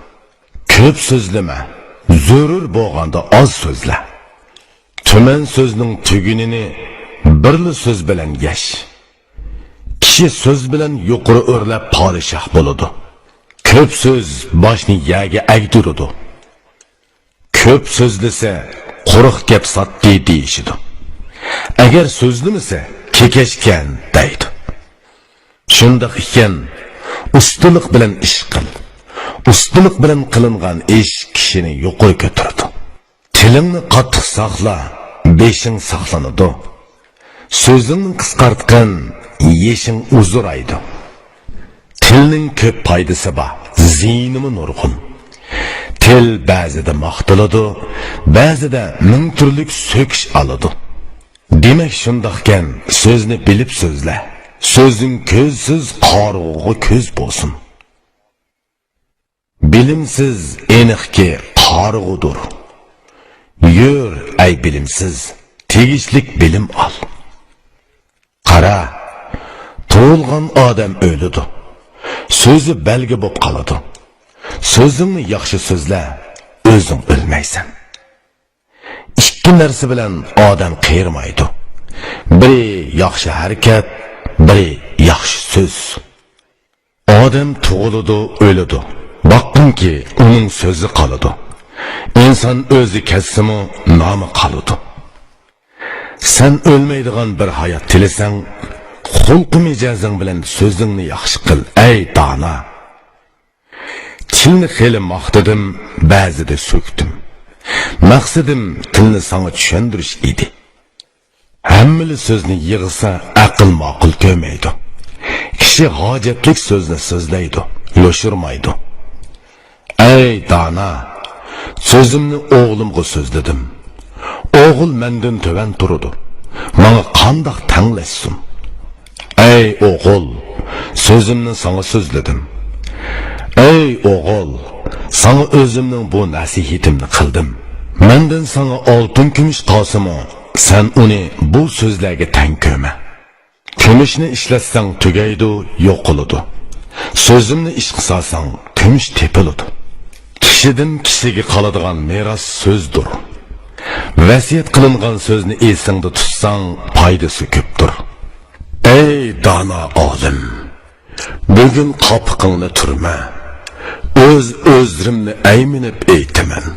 كۆپ سۆزلىمە، زۆرۈر بولغاندا ئاز سۆزلە. تۈمەن سۆزنىڭ تۈگۈنىنى بىرلا سۆز بىلەن يەش. كىشى سۆز بىلەن يۇقىرى ئۆرلەپ پادىشاھ بولىدۇ. كۆپ سۆز باشنى يەرگە ئەگدۈرىدۇ. كۆپ سۆزلىسە، قۇرۇق گەپ ساتتى دېيىشىدۇ. ئەگەر سۆزلىمىسە، كېكەچكەن دەيدۇ. ئۇنداق ئىكەن، ئۇستىلىق بىلەن ئىش قىل. ئۇستىلىق بىلەن قىلىنغان ئىش كىشىنى يۇقىرى كۆتۈرىدۇ. تىلىڭنى قاتتىق ساقلا، بېشىڭ ساقلىنىدۇ. سۆزۈڭنى قىسقارتقىن، يېشىڭ ئۇزىرايدۇ. تىلنىڭ كۆپ پايدىسى بار، زىيىنىمۇ نۇرغۇن. تىل بەزىدە ماختىلىدۇ، بەزىدە مىڭ تۈرلۈك سۆكۈش ئالىدۇ. دېمەك، شۇنداقكەن، سۆزنى بىلىپ سۆزلە. سۆزۈڭ كۆزسىز قارىغۇغا كۆز بولسۇن. بىلىمسىز ئېنىقكى قارىغۇدۇر. يۈر، ئەي بىلىمسىز، تېگىشلىك بىلىم ئال. قارا، تۇغۇلغان ئادەم ئۆلىدۇ. سۆزى بەلگە بوپ قالىدۇ. سۆزۈڭنى ياخشى سۆزلە، ئۆزۈڭ ئۆلمەيسەن. ئىككى نەرسە بىلەن ئادەم قېرىمايدۇ. بىرى ياخشى ھەرىكەت، بىرى ياخشى سۆز. ئادەم تۇغۇلىدۇ، ئۆلىدۇ. باققىنكى، ئۇنىڭ سۆزى قالىدۇ. ئىنسان ئۆزى كەتسىمۇ، نامى قالىدۇ. سەن ئۆلمەيدىغان بىر ھايات تىلىسەڭ، خۇلقى مىجەزىڭ بىلەن سۆزۈڭنى ياخشى قىل، ئەي دانا! تىلنى خېلى ماختىدىم، بەزىدە سۆكتۈم. مەقسىتىم تىلنى ساڭا چۈشەندۈرۈش ئىدى. ھەممىلا سۆزنى يىغسا، ئەقىل ماقۇل كۆرمەيدۇ. كىشى ھاجەتلىك سۆزنى سۆزلەيدۇ، يوشۇرمايدۇ. ئەي دانا، سۆزۈمنى ئوغلۇمغا سۆزلىدىم. ئوغۇل مەندىن تۆۋەن تۇرىدۇ. ماڭا قانداق تەڭلەشسۇن؟ ئەي ئوغۇل، سۆزۈمنى ساڭا سۆزلىدىم. ئەي ئوغۇل، ساڭا ئۆزۈمنىڭ بۇ نەسىھىتىمنى قىلدىم. مەندىن ساڭا ئالتۇن كۈمۈش قالسىمۇ، سەن ئۇنى بۇ سۆزلەرگە تەڭ كۆرمە. كۈمۈشنى ئىشلەتسەڭ تۈگەيدۇ، يوقىلىدۇ. سۆزۈمنى ئىشقا سالساڭ، كۈمۈش تېپىلىدۇ. كىشىدىن كىشىگە قالىدىغان مىراس سۆزدۇر. ۋەسىيەت قىلىنغان سۆزنى ئېسىڭدە تۇتساڭ، پايدىسى كۆپتۇر. ئەي دانا ئالىم! بۈگۈن قاپىقىڭنى تۈرمە. ئۆز ئۆزرۈمنى ئەيمىنىپ ئېيتىمەن.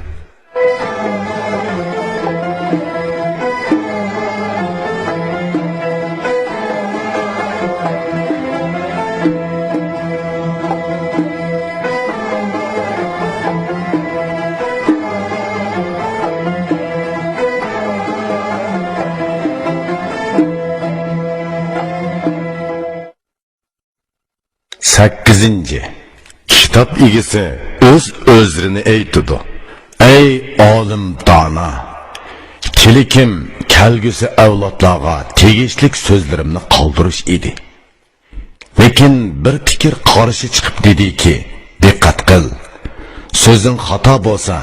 سەككىزىنچى، كىتاب ئىگىسى ئۆز-ئۆزرىنى ئېيتىدۇ. ئەي ئالىم دانا! تىلىكىم كەلگۈسى ئەۋلادلارغا تېگىشلىك سۆزلىرىمنى قالدۇرۇش ئىدى. لېكىن بىر پىكىر قارشى چىقىپ دېدىكى، دىققەت قىل، سۆزۈڭ خاتا بولسا،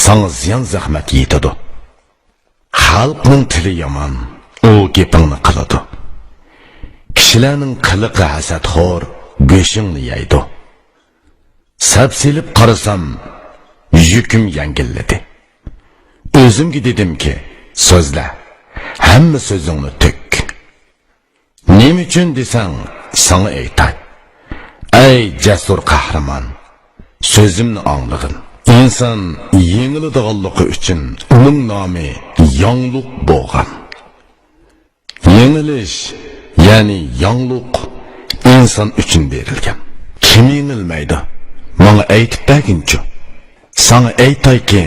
ساڭا زىيان-زەخمەت يېتىدۇ. خەلقنىڭ تىلى يامان، ئۇ گېپىڭنى قىلىدۇ. كىشىلەرنىڭ قىلىقى ھەسەتخور، گۆشۈڭنى يەيدۇ. سەپسېلىپ قارىسام، يۈكۈم يەڭگىللىدى. ئۆزۈمگە دېدىمكى، سۆزلە، ھەممە سۆزۈڭنى تۆك. نېمە ئۈچۈن دېسەڭ، ساڭا ئېيتاي. ئەي جەسۇر قەھرىمان، سۆزۈمنى ئاڭلىغىن. ئىنسان يېڭىلىدىغانلىقى ئۈچۈن ئۇنىڭ نامى ياڭلۇق بولغان. يېڭىلىش، يەنى ياڭلۇق ئىنسان ئۈچۈن بېرىلگەن. كىم يېڭىلمەيدۇ؟ ماڭا ئېيتىپ بەرگىنچۇ. ساڭا ئېيتايكى،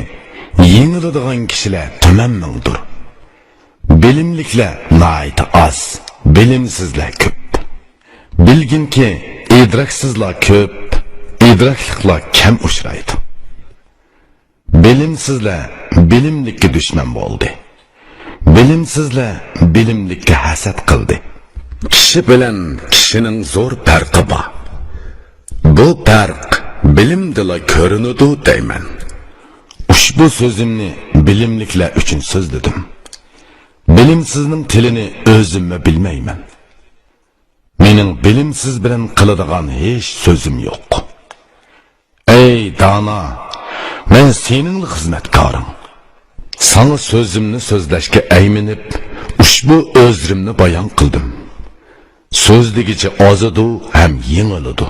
يېڭىلىدىغان كىشىلەر تۈمەن مىڭدۇر. بىلىملىكلەر ناھايىتى ئاز، بىلىمسىزلەر كۆپ. بىلگىنكى، ئىدراكسىزلار كۆپ، ئىدراكلىقلار كەم ئۇچرايدۇ. بىلىمسىزلەر بىلىملىككە دۈشمەن بولدى. بىلىمسىزلەر بىلىملىككە ھەسەت قىلدى. كىشى بىلەن كىشىنىڭ زور پەرقى بار. بۇ پەرق بىلىمدىلا كۆرۈنىدۇ دەيمەن. ئۇشبۇ سۆزۈمنى بىلىملىكلەر ئۈچۈن سۆزلىدىم. بىلىمسىزنىڭ تىلىنى ئۆزۈممۇ بىلمەيمەن. مېنىڭ بىلىمسىز بىلەن قىلىدىغان ھېچ سۆزۈم يوق. ئەي دانا، مەن سېنىڭلا خىزمەتكارىڭ. ساڭا سۆزۈمنى سۆزلەشكە ئەيمىنىپ، ئۇشبۇ ئۆزرىمنى بايان قىلدىم. سۆزلىگۈچى ئازىدۇ ھەم يېڭىلىدۇ.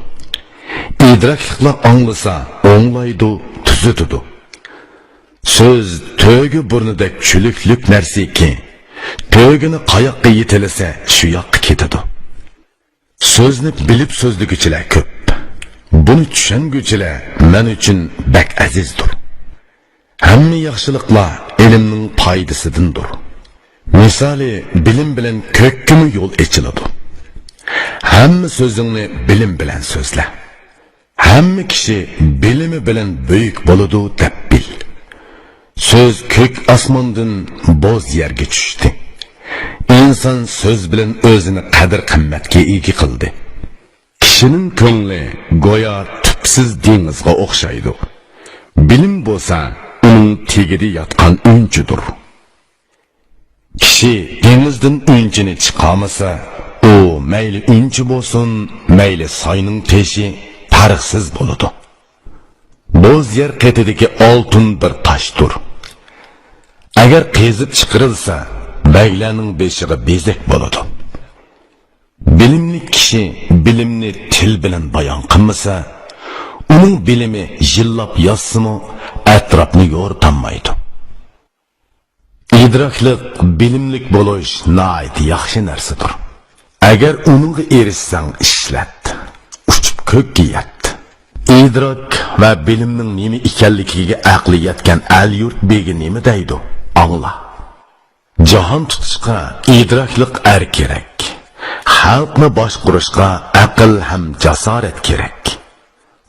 ئىدراكلىقلار ئاڭلىسا، ئوڭلايدۇ، تۈزىتىدۇ. سۆز تۆگە بۇرنىدەك چۈلۈكلۈك نەرسىكى، تۆگىنى قاياققا يېتىلىسە، شۇ ياققا كېتىدۇ. سۆزنى بىلىپ سۆزلىگۈچىلەر كۆپ. بۇنى چۈشەنگۈچىلەر مەن ئۈچۈن بەك ئەزىزدۇر. ھەممە ياخشىلىقلار ئىلىمنىڭ پايدىسىدىندۇر. مىسالى، بىلىم بىلەن كۆككىمۇ يول ئېچىلىدۇ. ھەممە سۆزۈڭنى بىلىم بىلەن سۆزلە. ھەممە كىشى بىلىمى بىلەن بۈيۈك بولىدۇ دەپ بىل. سۆز كۆك ئاسماندىن بوز يەرگە چۈشتى. ئىنسان سۆز بىلەن ئۆزىنى قەدىر-قىممەتكە ئىگە قىلدى. كىشىنىڭ كۆڭلى گويا تۈپسىز دېڭىزغا ئوخشايدۇ. بىلىم بولسا ئۇنىڭ تېگىدە ياتقان ئۈنچىدۇر. كىشى دېڭىزدىن ئۈنچىنى چىقارمىسا، ئۇ مەيلى ئۈنچە بولسۇن، مەيلى ساينىڭ تېشى پەرقسىز بولىدۇ. بوز يەر قېتىدىكى ئالتۇن بىر تاشتۇر. ئەگەر قېزىپ چىقىرىلسا، بەگلەرنىڭ بېشىغا بېزەك بولىدۇ. بىلىملىك كىشى بىلىمنى تىل بىلەن بايان قىلمىسا، ئۇنىڭ بىلىمى يىللاپ يازسىمۇ، ئەتراپنى يورۇتالمايدۇ. ئىدراكلىق، بىلىملىك بولۇش ناھايىتى ياخشى نەرسىدۇر. ئەگەر ئۇنىڭغا ئېرىشسەڭ، ئىشلەت، ئۇچۇپ كۆككە يەت. ئىدراك ۋە بىلىمنىڭ نېمە ئىكەنلىكىگە ئەقلى يەتكەن ئەل-يۇرت بېگى نېمە دەيدۇ؟ ئاڭلا. جاھان تۇتۇشقا ئىدراكلىق ئەر كېرەك. خەلقنى باشقۇرۇشقا ئەقىل ھەم جاسارەت كېرەك.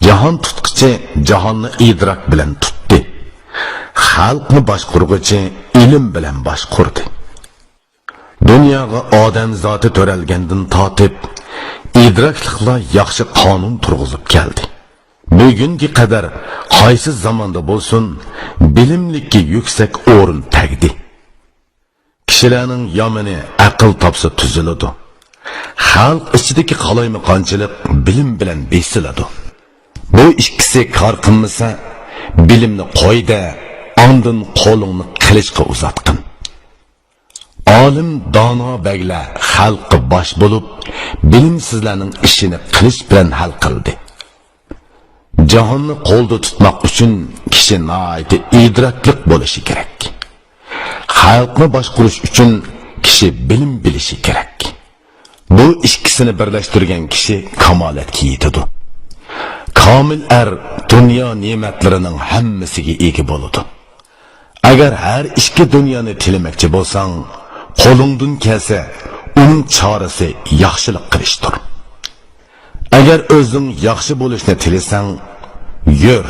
جاھان تۇتقۇچى جاھاننى ئىدراك بىلەن تۇتتى. خەلقنى باشقۇرغۇچى ئىلىم بىلەن باشقۇردى. دۇنياغا ئادەم زاتى تۆرەلگەندىن تارتىپ، ئىدراكلىقلار ياخشى قانۇن تۇرغۇزۇپ كەلدى. بۈگۈنگە قەدەر قايسى زاماندا بولسۇن، بىلىملىككە يۈكسەك ئورۇن تەگدى. كىشىلەرنىڭ يامىنى ئەقىل تاپسا تۈزۈلىدۇ. خەلق ئىچىدىكى قالايمىقانچىلىق بىلىم بىلەن بېسىلىدۇ. بۇ ئىككىسى كار قىلمىسا، بىلىمنى قوي-دە، ئاندىن قولۇڭنى قىلىچقا ئۇزاتقىن. ئالىم، دانا بەگلەر خەلققە باش بولۇپ، بىلىمسىزلەرنىڭ ئىشىنى قىلىچ بىلەن ھەل قىلدى. جاھاننى قولدا تۇتماق ئۈچۈن كىشى ناھايىتى ئىدراكلىق بولۇشى كېرەك. خەلقنى باشقۇرۇش ئۈچۈن كىشى بىلىم بىلىشى كېرەك. بۇ ئىككىسىنى بىرلەشتۈرگەن كىشى كامالەتكە يېتىدۇ. كامىل ئەر دۇنيا نېمەتلىرىنىڭ ھەممىسىگە ئىگە بولىدۇ. ئەگەر ھەر ئىككى دۇنيانى تىلىمەكچى بولساڭ، قولۇڭدىن كەلسە، ئۇنىڭ چارىسى ياخشىلىق قىلىشتۇر. ئەگەر ئۆزۈڭ ياخشى بولۇشنى تىلىسەڭ، يۈر،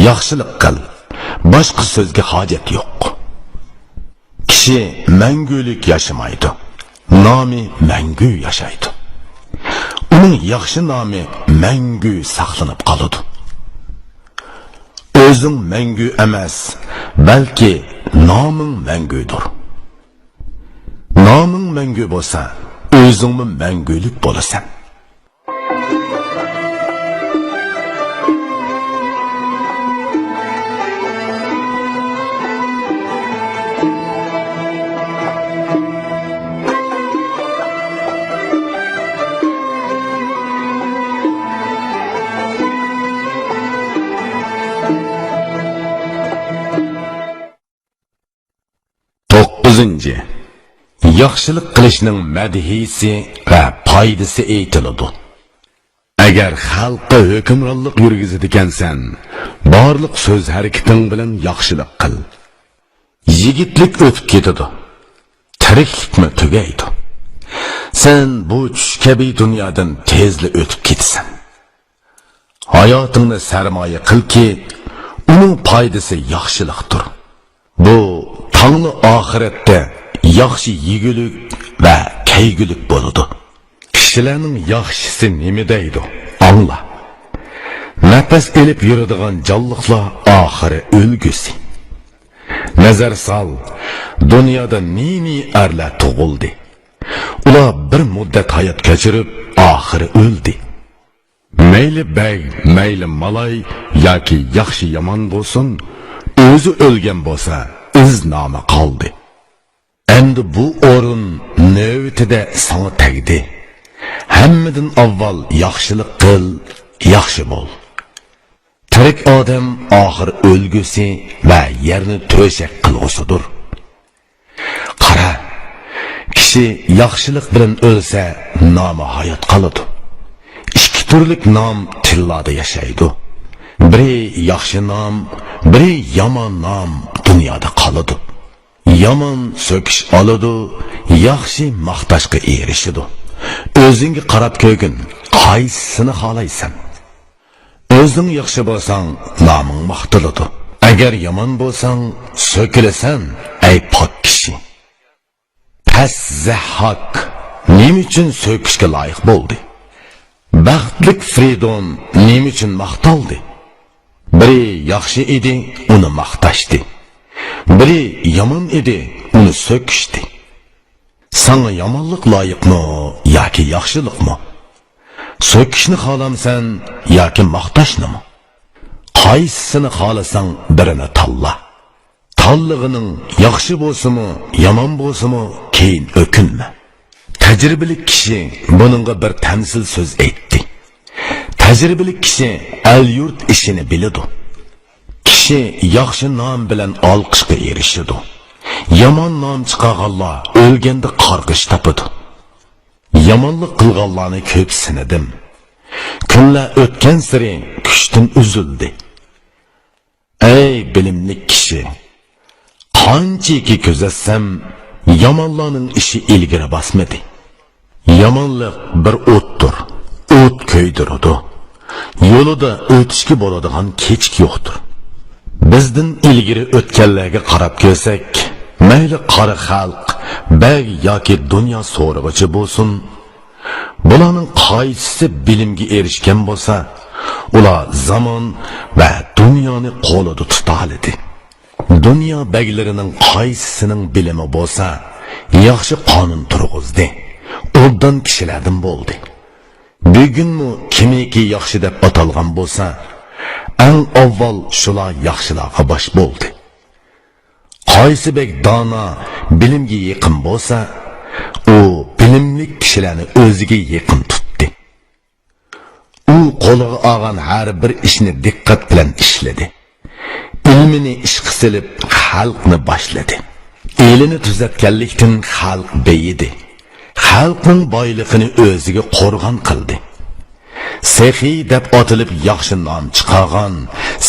ياخشىلىق قىل. باشقا سۆزگە ھاجەت يوق. كىشى مەڭگۈلۈك ياشىمايدۇ، نامى مەڭگۈ ياشايدۇ. ئۇنىڭ ياخشى نامى مەڭگۈ ساقلىنىپ قالىدۇ. ئۆزۈڭ مەڭگۈ ئەمەس، بەلكى نامىڭ مەڭگۈدۇر. نامىڭ مەڭگۈ بولسا، ئۆزۈڭمۇ مەڭگۈلۈك بولىسەن. توققۇزىنچى، ياخشىلىق قىلىشنىڭ مەدھىيىسى ۋە پايدىسى ئېيتىلىدۇ. ئەگەر خەلققە ھۆكۈمرانلىق يۈرگۈزىدىكەنسەن، بارلىق سۆز ھەرىكىتىڭ بىلەن ياخشىلىق قىل. يىگىتلىك ئۆتۈپ كېتىدۇ، تىرىكلىكمۇ تۈگەيدۇ. سەن بۇ چۈش كەبى دۇنيادىن تېزلا ئۆتۈپ كېتىسەن. ھاياتىڭنى سەرمايە قىلكى، ئۇنىڭ پايدىسى ياخشىلىقتۇر. بۇ تاڭلا ئاخىرەتتە ياخشى يېگۈلۈك ۋە كەيگۈلۈك بولىدۇ. كىشىلەرنىڭ ياخشىسى نېمە دەيدۇ؟ ئاڭلا. نەپەس ئېلىپ يۈرىدىغان جانلىقلار ئاخىرى ئۆلگۈسى. نەزەر سال، دۇنيادا نى-نى ئەرلەر تۇغۇلدى. ئۇلار بىر مۇددەت ھايات كەچۈرۈپ، ئاخىرى ئۆلدى. مەيلى بەگ، مەيلى مالاي ياكى ياخشى-يامان بولسۇن، ئۆزى ئۆلگەن بولسا، ئىز-نامى قالدى. ئەمدى بۇ ئورۇن نۆۋىتىدە ساڭا تەگدى. ھەممىدىن ئاۋۋال ياخشىلىق قىل، ياخشى بول. تىرىك ئادەم ئاخىر ئۆلگۈسى ۋە يەرنى تۆشەك قىلغۇسىدۇر. قارا، كىشى ياخشىلىق بىلەن ئۆلسە، نامى ھايات قالىدۇ. تۈرلۈك نام تىللاردا ياشايدۇ. بىرى ياخشى نام، بىرى يامان نام دۇنيادا قالىدۇ. يامان سۆكۈش ئالىدۇ، ياخشى ماختاشقا ئېرىشىدۇ. ئۆزۈڭگە قاراپ كۆرگىن، قايسىسىنى خالايسەن؟ ئۆزۈڭ ياخشى بولساڭ، نامىڭ ماختىلىدۇ. ئەگەر يامان بولساڭ، سۆكۈلىسەن، ئەي پاك كىشى. پەس زەھھاك نېمە ئۈچۈن سۆكۈشكە لايىق بولدى؟ بەختلىك فرىدون نېمە ئۈچۈن ماختالدى؟ بىرى ياخشى ئىدى، ئۇنى ماختاشتى. بىرى يامان ئىدى، ئۇنى سۆكۈشتى. ساڭا يامانلىق لايىقمۇ ياكى ياخشىلىقمۇ؟ سۆكۈشنى خالامسەن ياكى ماختاشنىمۇ؟ قايسىسىنى خالىساڭ، بىرىنى تاللا. تاللىغىنىڭ ياخشى بولسىمۇ، يامان بولسىمۇ، كېيىن ئۆكۈنمە. تەجرىبىلىك كىشى بۇنىڭغا بىر تەمسىل سۆز ئېيتتى. تەجرىبىلىك كىشى ئەل-يۇرت ئىشىنى بىلىدۇ. كىشى ياخشى نام بىلەن ئالقىشقا ئېرىشىدۇ. يامان نام چىقارغانلار ئۆلگەندە قارغىش تاپىدۇ. يامانلىق قىلغانلارنى كۆپ سىنىدىم. كۈنلەر ئۆتكەنسېرى كۈچتىن ئۈزۈلدى. ئەي بىلىملىك كىشى! قانچىكى كۆزەتسەم، يامانلارنىڭ ئىشى ئىلگىرى باسمىدى. يامانلىق بىر ئوتتۇر، ئوت كۆيدۈرىدۇ. يولىدا ئۆتۈشكە بولىدىغان كېچىك يوقتۇر. بىزدىن ئىلگىرى ئۆتكەنلەرگە قاراپ كۆرسەك، مەيلى قارا خەلق، بەگ ياكى دۇنيا سورىغۇچى بولسۇن، بۇلارنىڭ قايسىسى بىلىمگە ئېرىشكەن بولسا، ئۇلار زامان ۋە دۇنيانى قولىدا تۇتالىدى. دۇنيا بەگلىرىنىڭ قايسىسىنىڭ بىلىمى بولسا، ياخشى قانۇن تۇرغۇزدى، ئوبدان كىشىلەردىن بولدى. بۈگۈنمۇ كىمكى ياخشى دەپ ئاتالغان بولسا، ئەڭ ئاۋۋال شۇلار ياخشىلارغا باش بولدى. قايسى بەگ دانا، بىلىمگە يېقىن بولسا، ئۇ بىلىملىك كىشىلەرنى ئۆزىگە يېقىن تۇتتى. ئۇ قولىغا ئالغان ھەر بىر ئىشنى دىققەت بىلەن ئىشلىدى. ئىلمىنى ئىشقا سېلىپ، خەلقنى باشلىدى. ئېلىنى تۈزەتكەنلىكتىن خەلق بېيىدى. خەلقنىڭ بايلىقىنى ئۆزىگە قورغان قىلدى. سېخىي دەپ ئاتىلىپ ياخشى نام چىقارغان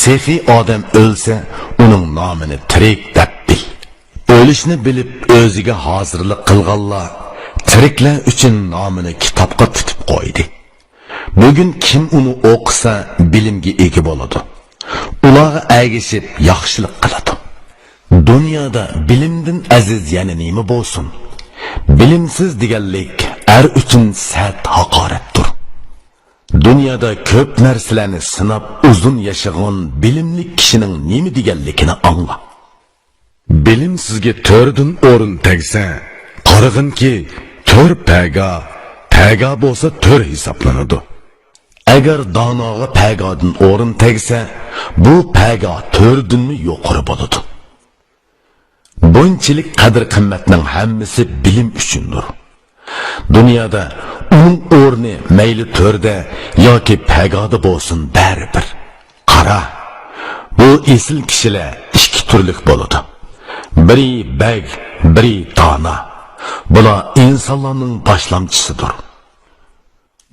سېخىي ئادەم ئۆلسە، ئۇنىڭ نامىنى تىرىك دەپ بىل. ئۆلۈشنى بىلىپ ئۆزىگە ھازىرلىق قىلغانلار تىرىكلەر ئۈچۈن نامىنى كىتابقا پۈتۈپ قويدى. بۈگۈن كىم ئۇنى ئوقۇسا، بىلىمگە ئىگە بولىدۇ. ئۇلارغا ئەگىشىپ ياخشىلىق قىلىدۇ. دۇنيادا بىلىمدىن ئەزىز يەنە نېمە بولسۇن؟ بىلىمسىز دېگەنلىك ئەر ئۈچۈن سەت ھاقارەتتۇر. دۇنيادا كۆپ نەرسىلەرنى سىناپ ئۇزۇن ياشىغان بىلىملىك كىشىنىڭ نېمە دېگەنلىكىنى ئاڭلا. بىلىمسىزگە تۆردىن ئورۇن تەگسە، قارىغىنكى، تۆر پەگا، پەگا بولسا تۆر ھېسابلىنىدۇ. ئەگەر داناغا پەگادىن ئورۇن تەگسە، بۇ پەگا تۆردىنمۇ يۇقىرى بولىدۇ. بۇنچىلىك قەدىر-قىممەتنىڭ ھەممىسى بىلىم ئۈچۈندۇر. دۇنيادا ئۇنىڭ ئورنى مەيلى تۆردە ياكى پەگادا بولسۇن، بەرىبىر. قارا، بۇ ئېسىل كىشىلەر ئىككى تۈرلۈك بولىدۇ. بىرى بەگ، بىرى دانا. بۇلار ئىنسانلارنىڭ باشلامچىسىدۇر.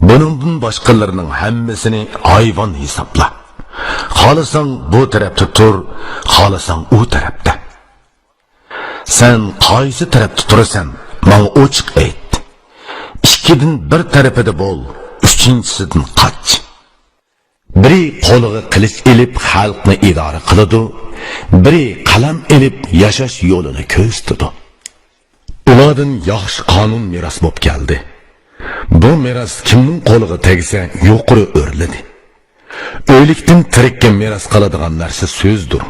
بۇنىڭدىن باشقىلىرىنىڭ ھەممىسىنى ھايۋان ھېسابلا. خالىساڭ بۇ تەرەپتە تۇر، خالىساڭ ئۇ تەرەپتە. سەن قايسى تەرەپتە تۇرىسەن، ماڭا ئوچۇق ئېيت. ئىككىدىن بىر تەرىپىدە بول، ئۈچىنچىسىدىن قاچ. بىرى قولىغا قىلىچ ئېلىپ خەلقنى ئىدارە قىلىدۇ، بىرى قەلەم ئېلىپ ياشاش يولىنى كۆرسىتىدۇ. ئۇلاردىن ياخشى قانۇن مىراس بولۇپ كەلدى. بۇ مىراس كىمنىڭ قولىغا تەگسە يۇقىرى ئۆرلىدى. ئۆلۈكتىن تىرىككە مىراس قالىدىغان نەرسە سۆزدۇر.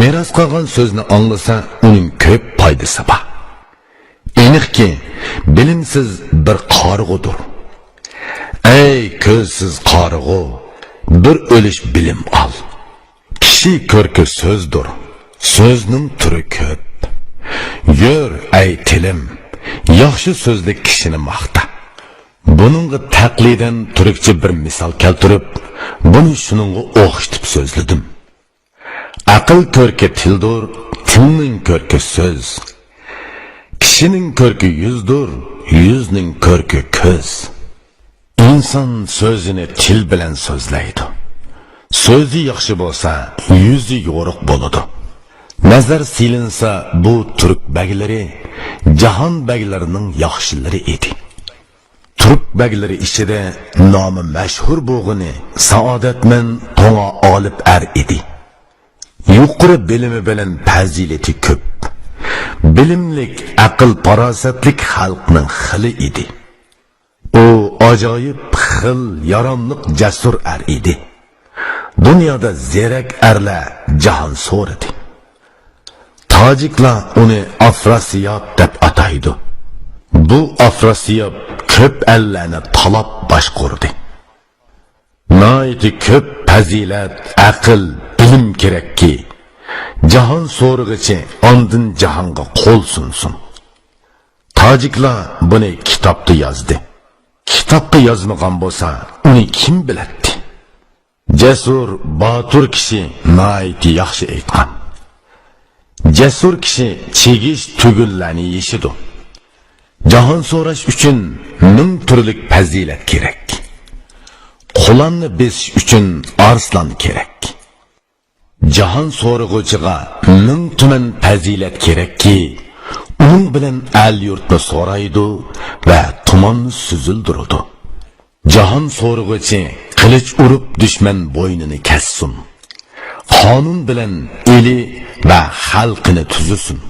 مىراس قالغان سۆزنى ئاڭلىسا، ئۇنىڭ كۆپ پايدىسى بار. ئېنىقكى، بىلىمسىز بىر قارىغۇدۇر. ئەي كۆزسىز قارىغۇ، بىر ئۆلۈش بىلىم ئال. كىشى كۆركى سۆزدۇر، سۆزنىڭ تۈرى كۆپ. يۈر، ئەي تىلىم، ياخشى سۆزلە كىشىنى ماختا. بۇنىڭغا تەقلىدەن تۈركچە بىر مىسال كەلتۈرۈپ، بۇنى شۇنىڭغا ئوخشىتىپ سۆزلىدىم. ئەقىل كۆركى تىلدۇر، تىلنىڭ كۆركى سۆز. كىشىنىڭ كۆركى يۈزدۇر، يۈزنىڭ كۆركى كۆز. ئىنسان سۆزىنى تىل بىلەن سۆزلەيدۇ. سۆزى ياخشى بولسا، يۈزى يورۇق بولىدۇ. نەزەر سېلىنسا، بۇ تۈرك بەگلىرى جاھان بەگلىرىنىڭ ياخشىلىرى ئىدى. تۈرك بەگلىرى ئىچىدە نامى مەشھۇر بولغىنى سائادەتمەن توڭا ئالىپ ئەر ئىدى. يۇقىرى بىلىمى بىلەن پەزىلىتى كۆپ، بىلىملىك، ئەقىل-پاراسەتلىك خەلقنىڭ خىلى ئىدى. ئۇ ئاجايىپ خىل، ياراملىق، جەسۇر ئەر ئىدى. دۇنيادا زېرەك ئەرلەر جاھان سورىدى. تاجىكلار ئۇنى ئافراسىياب دەپ ئاتايدۇ. بۇ ئافراسىياب كۆپ ئەللەرنى تالاپ باشقۇردى. ناھايىتى كۆپ پەزىلەت، ئەقىل، بىلىم كېرەككى، جاھان سورىغۇچى ئاندىن جاھانغا قول سۇنسۇن. تاجىكلار بۇنى كىتابتا يازدى. كىتابقا يازمىغان بولسا، ئۇنى كىم بىلەتتى؟ جەسۇر، باتۇر كىشى ناھايىتى ياخشى ئېيتقان. جەسۇر كىشى چىگىش تۈگۈنلەرنى يېشىدۇ. جاھان سوراش ئۈچۈن مىڭ تۈرلۈك پەزىلەت كېرەك. قۇلاننى بېسىش ئۈچۈن ئارسلان كېرەك. جاھان سورىغۇچىغا مىڭ تۈمەن پەزىلەت كېرەككى، ئۇنىڭ بىلەن ئەل-يۇرتنى سورايدۇ ۋە تۇماننى سۈزۈلدۈرىدۇ. جاھان سورىغۇچى قىلىچ ئۇرۇپ دۈشمەن بوينىنى كەسسۇن. قانۇن بىلەن ئېلى ۋە خەلقىنى تۈزىسۇن.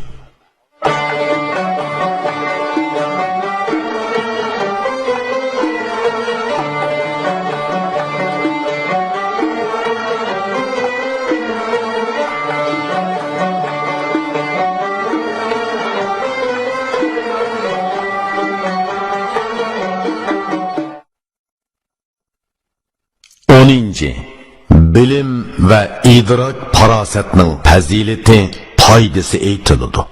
ئونىنچى، بىلىم ۋە ئىدراك پاراسەتنىڭ پەزىلىتى، پايدىسى ئېيتىلىدۇ.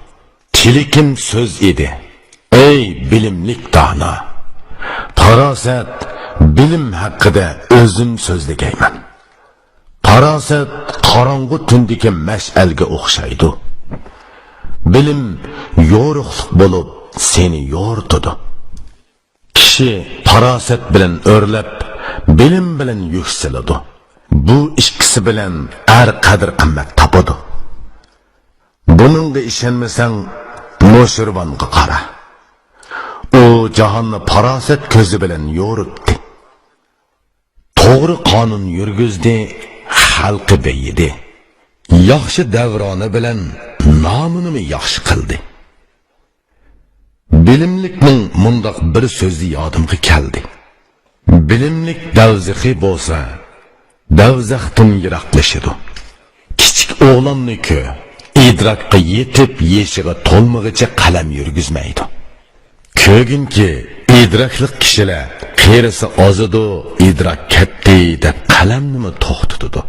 تىلىكىم سۆز ئىدى، ئەي بىلىملىك دانا! پاراسەت، بىلىم ھەققىدە ئۆزۈم سۆزلىگەيمەن. پاراسەت قاراڭغۇ تۈندىكى مەشئەلگە ئوخشايدۇ. بىلىم يورۇقلۇق بولۇپ، سېنى يورۇتىدۇ. كىشى پاراسەت بىلەن ئۆرلەپ، بىلىم بىلەن يۈكسىلىدۇ. بۇ ئىككىسى بىلەن ئەر قەدىر-قىممەت تاپىدۇ. بۇنىڭغا ئىشەنمىسەڭ، نوشىرۋانغا قارا. ئۇ جاھاننى پاراسەت كۆزى بىلەن يورۇتتى. توغرا قانۇن يۈرگۈزدى، خەلقى بېيىدى. ياخشى دەۋرانى بىلەن نامىنىمۇ ياخشى قىلدى. بىلىملىكنىڭ مۇنداق بىر سۆزى يادىمغا كەلدى. بىلىملىك دەۋزىخى بولسا، دەۋزەختىن يىراقلىشىدۇ. كىچىك ئوغلاننى كۆر، ئىدراكقا يېتىپ، يېشىغا تولمىغىچە قەلەم يۈرگۈزمەيدۇ. كۆرگىنكى، ئىدراكلىق كىشىلەر قېرىسا ئازىدۇ، ئىدراك كەتتى دەپ قەلەمنىمۇ توختىتىدۇ.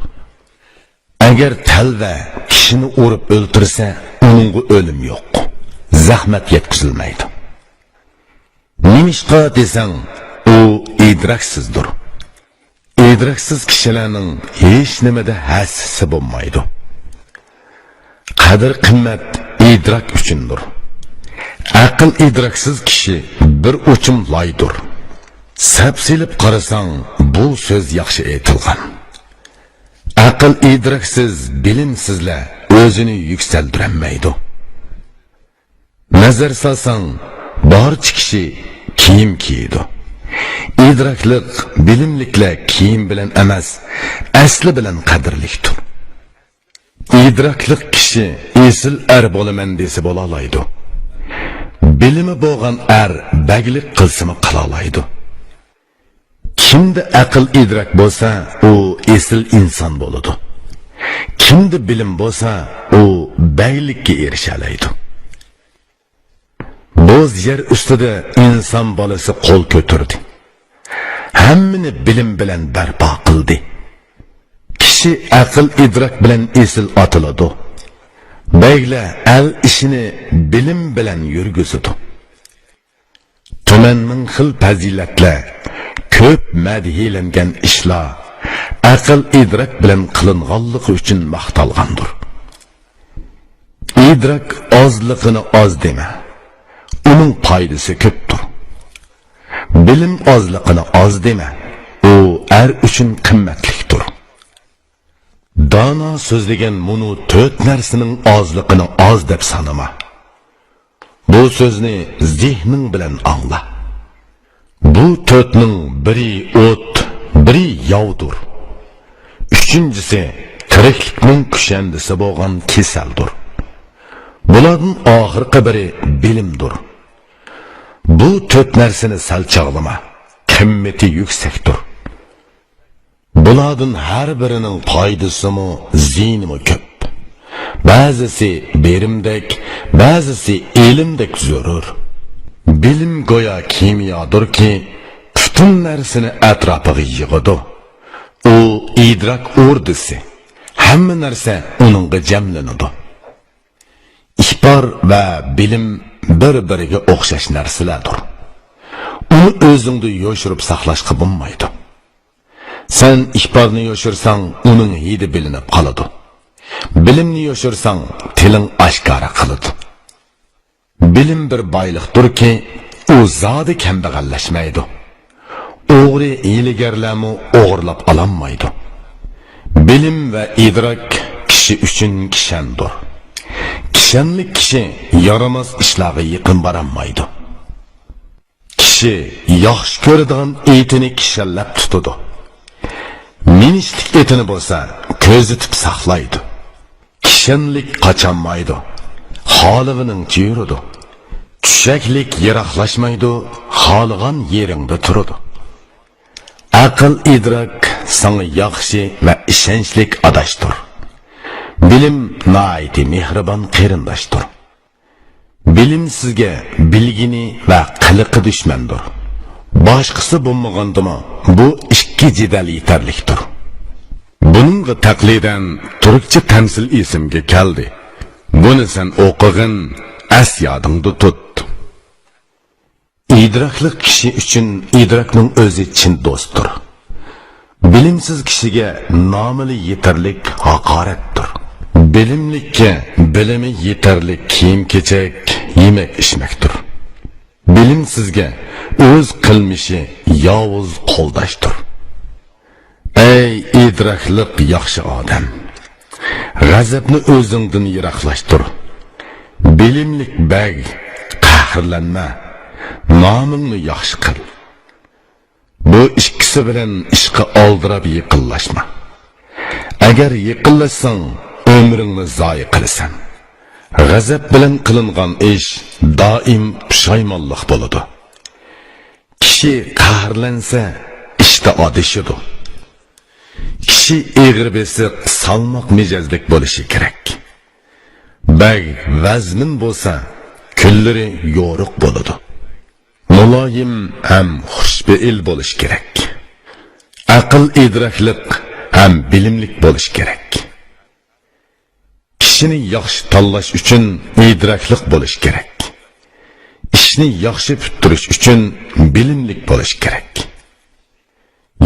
ئەگەر تەلۋە كىشىنى ئۇرۇپ ئۆلتۈرسە، ئۇنىڭغا ئۆلۈم يوق، زەخمەت يەتكۈزۈلمەيدۇ. نېمىشقا دېسەڭ، ئۇ ئىدراكسىزدۇر. ئىدراكسىز كىشىلەرنىڭ ھېچنېمىدە ھەسسىسى بولمايدۇ. قەدىر-قىممەت ئىدراك ئۈچۈندۇر. ئەقىل ئىدراكسىز كىشى بىر ئوچۇم لايدۇر. سەپ سېلىپ قارىساڭ، بۇ سۆز ياخشى ئېيتىلغان. ئەقىل ئىدراكسىز، بىلىمسىزلەر ئۆزىنى يۈكسەلدۈرەلمەيدۇ. نەزەر سالساڭ، بارچە كىشى كىيىم كىيىدۇ. ئىدراكلىق، بىلىملىكلەر كىيىم بىلەن ئەمەس، ئەسلى بىلەن قەدىرلىكتۇر. ئىدراكلىق كىشى ئېسىل ئەر بولىمەن دېسە بولالايدۇ. بىلىمى بولغان ئەر بەگلىك قىلسىمۇ قىلالايدۇ. كىمدە ئەقىل ئىدراك بولسا، ئۇ ئېسىل ئىنسان بولىدۇ. كىمدە بىلىم بولسا، ئۇ بەگلىككە ئېرىشەلەيدۇ. بوز يەر ئۈستىدە ئىنسان بالىسى قول كۆتۈردى. ھەممىنى بىلىم بىلەن بەرپا قىلدى. كىشى ئەقىل ئىدراك بىلەن ئېسىل ئاتىلىدۇ. بەگلەر ئەل ئىشىنى بىلىم بىلەن يۈرگۈزىدۇ. تۈمەن مىڭ خىل پەزىلەتلەر، كۆپ مەدھىيلەنگەن ئىشلار ئەقىل ئىدراك بىلەن قىلىنغانلىقى ئۈچۈن ماختالغاندۇر. ئىدراك ئازلىقىنى ئاز دېمە، ئۇنىڭ پايدىسى كۆپتۇر. بىلىم ئازلىقىنى ئاز دېمە، ئۇ ئەر ئۈچۈن قىممەتلىكتۇر. دانا سۆزلىگەن مۇنۇ تۆت نەرسىنىڭ ئازلىقىنى ئاز دەپ سانىما. بۇ سۆزنى زېھنىڭ بىلەن ئاڭلا. بۇ تۆتنىڭ بىرى ئوت، بىرى ياۋدۇر. ئۈچىنچىسى تىرىكلىكنىڭ كۈشەندىسى بولغان كېسەلدۇر. بۇلاردىن ئاخىرقى بىرى بىلىمدۇر. بۇ تۆت نەرسىنى سەل چاغلىما، قىممىتى يۈكسەكتۇر. بۇلاردىن ھەر بىرىنىڭ پايدىسىمۇ، زىيىنىمۇ كۆپ. بەزىسى بېرىمدەك، بەزىسى ئېلىمدەك زۆرۈر. بىلىم گويا كىميادۇركى، پۈتۈن نەرسىنى ئەتراپىغا يىغىدۇ. ئۇ ئىدراك ئوردىسى، ھەممە نەرسە ئۇنىڭغا جەملىنىدۇ. ئىپار ۋە بىلىم بىر-بىرىگە ئوخشاش نەرسىلەردۇر. ئۇنى ئۆزۈڭدە يوشۇرۇپ ساقلاشقا بولمايدۇ. سەن ئىپارنى يوشۇرساڭ، ئۇنىڭ ھىدى بىلىنىپ قالىدۇ. بىلىمنى يوشۇرساڭ، تىلىڭ ئاشكارا قىلىدۇ. بىلىم بىر بايلىقتۇركى، ئۇ زادى كەمبەغەللەشمەيدۇ. ئوغرى، ھىيلىگەرلەرمۇ ئوغرىلاپ ئالالمايدۇ. بىلىم ۋە ئىدراك كىشى ئۈچۈن كىشەندۇر. كىشەنلىك كىشى يارىماس ئىشلارغا يېقىن بارالمايدۇ. كىشى ياخشى كۆرىدىغان ئېتىنى كىشەنلەپ تۇتىدۇ. مىنىشلىك ئېتىنى بولسا كۆزىتىپ ساقلايدۇ. كىشەنلىك قاچالمايدۇ، خالىغىنىڭچە يۈرىدۇ. چۈشەكلىك يىراقلاشمايدۇ، خالىغان يېرىڭدە تۇرىدۇ. ئەقىل ئىدراك ساڭا ياخشى ۋە ئىشەنچلىك ئاداشتۇر. بىلىم ناھايىتى مېھرىبان قېرىنداشتۇر. بىلىمسىزگە بىلگىنى ۋە قىلىقى دۈشمەندۇر. باشقىسى بولمىغاندىمۇ بۇ ئىككى جېدەل يېتەرلىكتۇر. بۇنىڭغا تەقلىدەن تۈركچە تەمسىل ئېسىمگە كەلدى. بۇنى سەن ئوقۇغىن، ئەس يادىڭدا تۇت. ئىدراكلىق كىشى ئۈچۈن ئىدراكنىڭ ئۆزى چىن دوستتۇر. بىلىمسىز كىشىگە نامىلا يېتەرلىك ھاقارەتتۇر. بىلىملىككە بىلىمى يېتەرلىك كىيىم-كېچەك، يېمەك-ئىچمەكتۇر. بىلىمسىزگە ئۆز قىلمىشى ياۋۇز قولداشتۇر. ئەي ئىدراكلىق ياخشى ئادەم! غەزەپنى ئۆزۈڭدىن يىراقلاشتۇر. بىلىملىك بەگ، قەھرلەنمە، نامىڭنى ياخشى قىل. بۇ ئىككىسى بىلەن ئىشقا ئالدىراپ يېقىنلاشما. ئەگەر يېقىنلاشساڭ، ئۆمرۈڭنى زايە قىلىسەن. غەزەپ بىلەن قىلىنغان ئىش دائىم پۇشايمانلىق بولىدۇ. كىشى قەھرلەنسە، ئىشتا ئادىشىدۇ. كىشى ئېغىر بېسىق، سالماق مىجەزلىك بولۇشى كېرەك. بەگ ۋەزمىن بولسا، كۈنلىرى يورۇق بولىدۇ. مۇلايىم ھەم خۇشپېئىل بولۇش كېرەك. ئەقىل ئىدراكلىق ھەم بىلىملىك بولۇش كېرەك. كىشىنى ياخشى تاللاش ئۈچۈن ئىدراكلىق بولۇش كېرەك. ئىشنى ياخشى پۈتتۈرۈش ئۈچۈن بىلىملىك بولۇش كېرەك.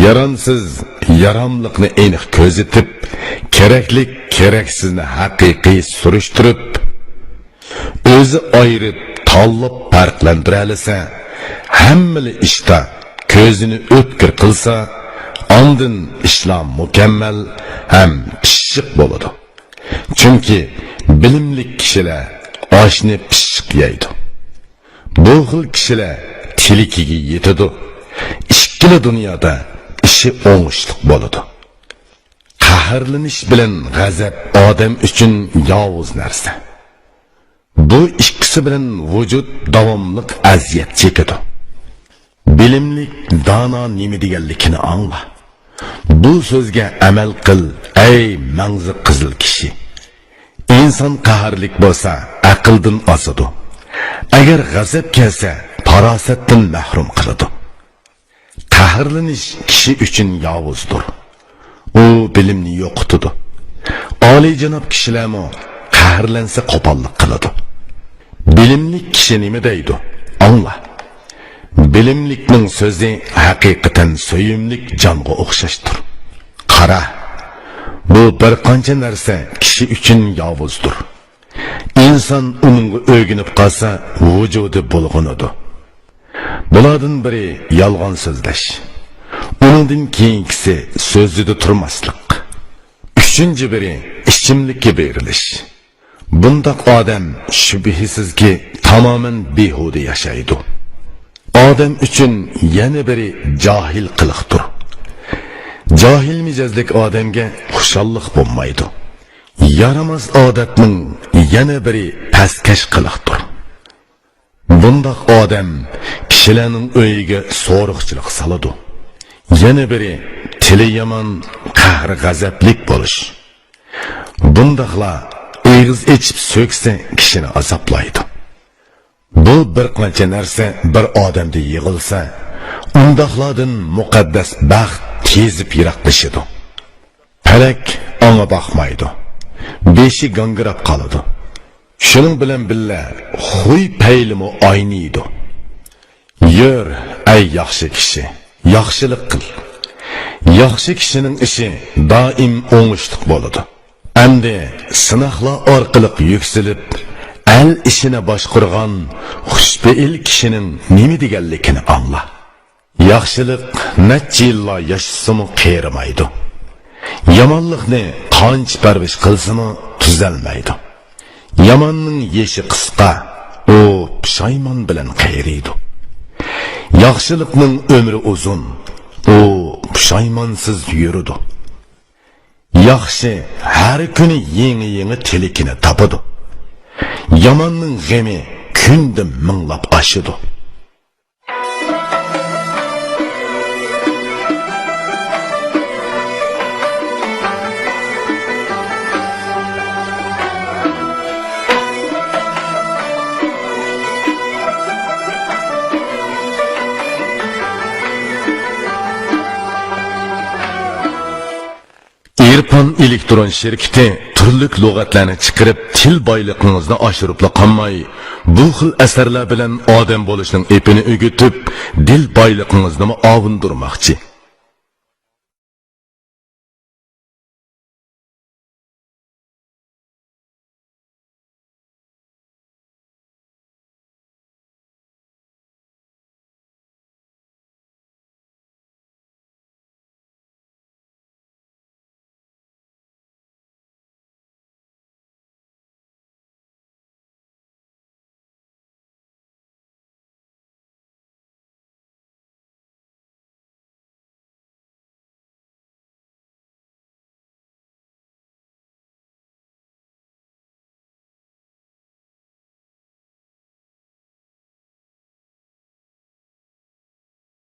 يارامسىز ياراملىقنى ئېنىق كۆزىتىپ، كېرەكلىك كېرەكسىزنى ھەقىقىي سۈرۈشتۈرۈپ، ئۆزى ئايرىپ، تاللاپ پەرقلەندۈرەلىسە، ھەممىلا ئىشتا كۆزىنى ئۆتكۈر قىلسا، ئاندىن ئىشلار مۇكەممەل ھەم پىششىق بولىدۇ. چۈنكى بىلىملىك كىشىلەر ئاشنى پىششىق يەيدۇ. بۇ خىل كىشىلەر تىلىكىگە يېتىدۇ. ئىككىلا دۇنيادا ئىشى ئوڭۇشلۇق بولىدۇ. قەھەرلىنىش بىلەن غەزەپ ئادەم ئۈچۈن ياۋۇز نەرسە. بۇ ئىككىسى بىلەن ۋۇجۇد داۋاملىق ئەزىيەت چېكىدۇ. بىلىملىك دانا نېمە دېگەنلىكىنى ئاڭلا. بۇ سۆزگە ئەمەل قىل، ئەي مەڭزى قىزىل كىشى. ئىنسان قەھەرلىك بولسا، ئەقىلدىن ئازىدۇ. ئەگەر غەزەپ كەلسە، پاراسەتتىن مەھرۇم قىلىدۇ. قەھەرلىنىش كىشى ئۈچۈن ياۋۇزدۇر. ئۇ بىلىمنى يوقىتىدۇ. ئالىيجاناب كىشىلەرمۇ قەھەرلەنسە قوپاللىق قىلىدۇ. بىلىملىك كىشى نېمە دەيدۇ؟ ئاڭلا. بىلىملىكنىڭ سۆزى ھەقىقەتەن سۆيۈملۈك جانغا ئوخشاشتۇر. قارا، بۇ بىر قانچە نەرسە كىشى ئۈچۈن ياۋۇزدۇر. ئىنسان ئۇنىڭغا ئۆگىنىپ قالسا، ۋۇجۇدى بۇلغىنىدۇ. بۇلاردىن بىرى يالغان سۆزلەش. ئۇنىڭدىن كېيىنكىسى سۆزىدە تۇرماسلىق. ئۈچىنچى بىرى ئىچىملىككە بېرىلىش. بۇنداق ئادەم شۈبھىسىزكى تامامەن بىھۇدە ياشايدۇ. ئادەم ئۈچۈن يەنە بىرى جاھىل قىلىقتۇر. جاھىل مىجەزلىك ئادەمگە خۇشاللىق بولمايدۇ. يارىماس ئادەتنىڭ يەنە بىرى پەسكەش قىلىقتۇر. بۇنداق ئادەم كىشىلەرنىڭ ئۆيىگە سورۇقچىلىق سالىدۇ. يەنە بىرى تىلى يامان، قەھرى غەزەپلىك بولۇش. بۇنداقلار ئېغىز ئېچىپ سۆكسە كىشىنى ئازابلايدۇ. بۇ بىر قانچە نەرسە بىر ئادەمدە يىغىلسا، ئۇنداقلاردىن مۇقەددەس بەخت تېزىپ يىراقلىشىدۇ. پەلەك ئاڭا باقمايدۇ. بېشى گاڭگىراپ قالىدۇ. شۇنىڭ بىلەن بىللە خۇي پەيلىمۇ ئاينىيدۇ. يۈر، ئەي ياخشى كىشى، ياخشىلىق قىل. ياخشى كىشىنىڭ ئىشى دائىم ئوڭۇشلۇق بولىدۇ. ئەمدى سىناقلار ئارقىلىق يۈكسىلىپ، ئەل ئىشىنى باشقۇرغان خۇشپېئىل كىشىنىڭ نېمە دېگەنلىكىنى ئاڭلا. ياخشىلىق نەچچە يىللار ياشىسىمۇ قېرىمايدۇ. يامانلىقنى قانچە پەرۋىش قىلسىمۇ تۈزەلمەيدۇ. ياماننىڭ يېشى قىسقا، ئۇ پۇشايمان بىلەن قېرىيدۇ. ياخشىلىقنىڭ ئۆمرى ئۇزۇن، ئۇ پۇشايمانسىز يۈرىدۇ. ياخشى ھەر كۈنى يېڭى-يېڭى تىلىكىنى تاپىدۇ. ياماننىڭ غېمى كۈندە مىڭلاپ ئاشىدۇ. ئىرپان ئېلېكترون شىركىتى تۈرلۈك لۇغەتلەرنى چىقىرىپ، تىل بايلىقىڭىزنى ئاشۇرۇپلا قالماي، بۇ خىل ئەسەرلەر بىلەن ئادەم بولۇشنىڭ ئېپىنى ئۆگىتىپ، دىل بايلىقىڭىزنىمۇ ئاۋۇندۇرماقچى.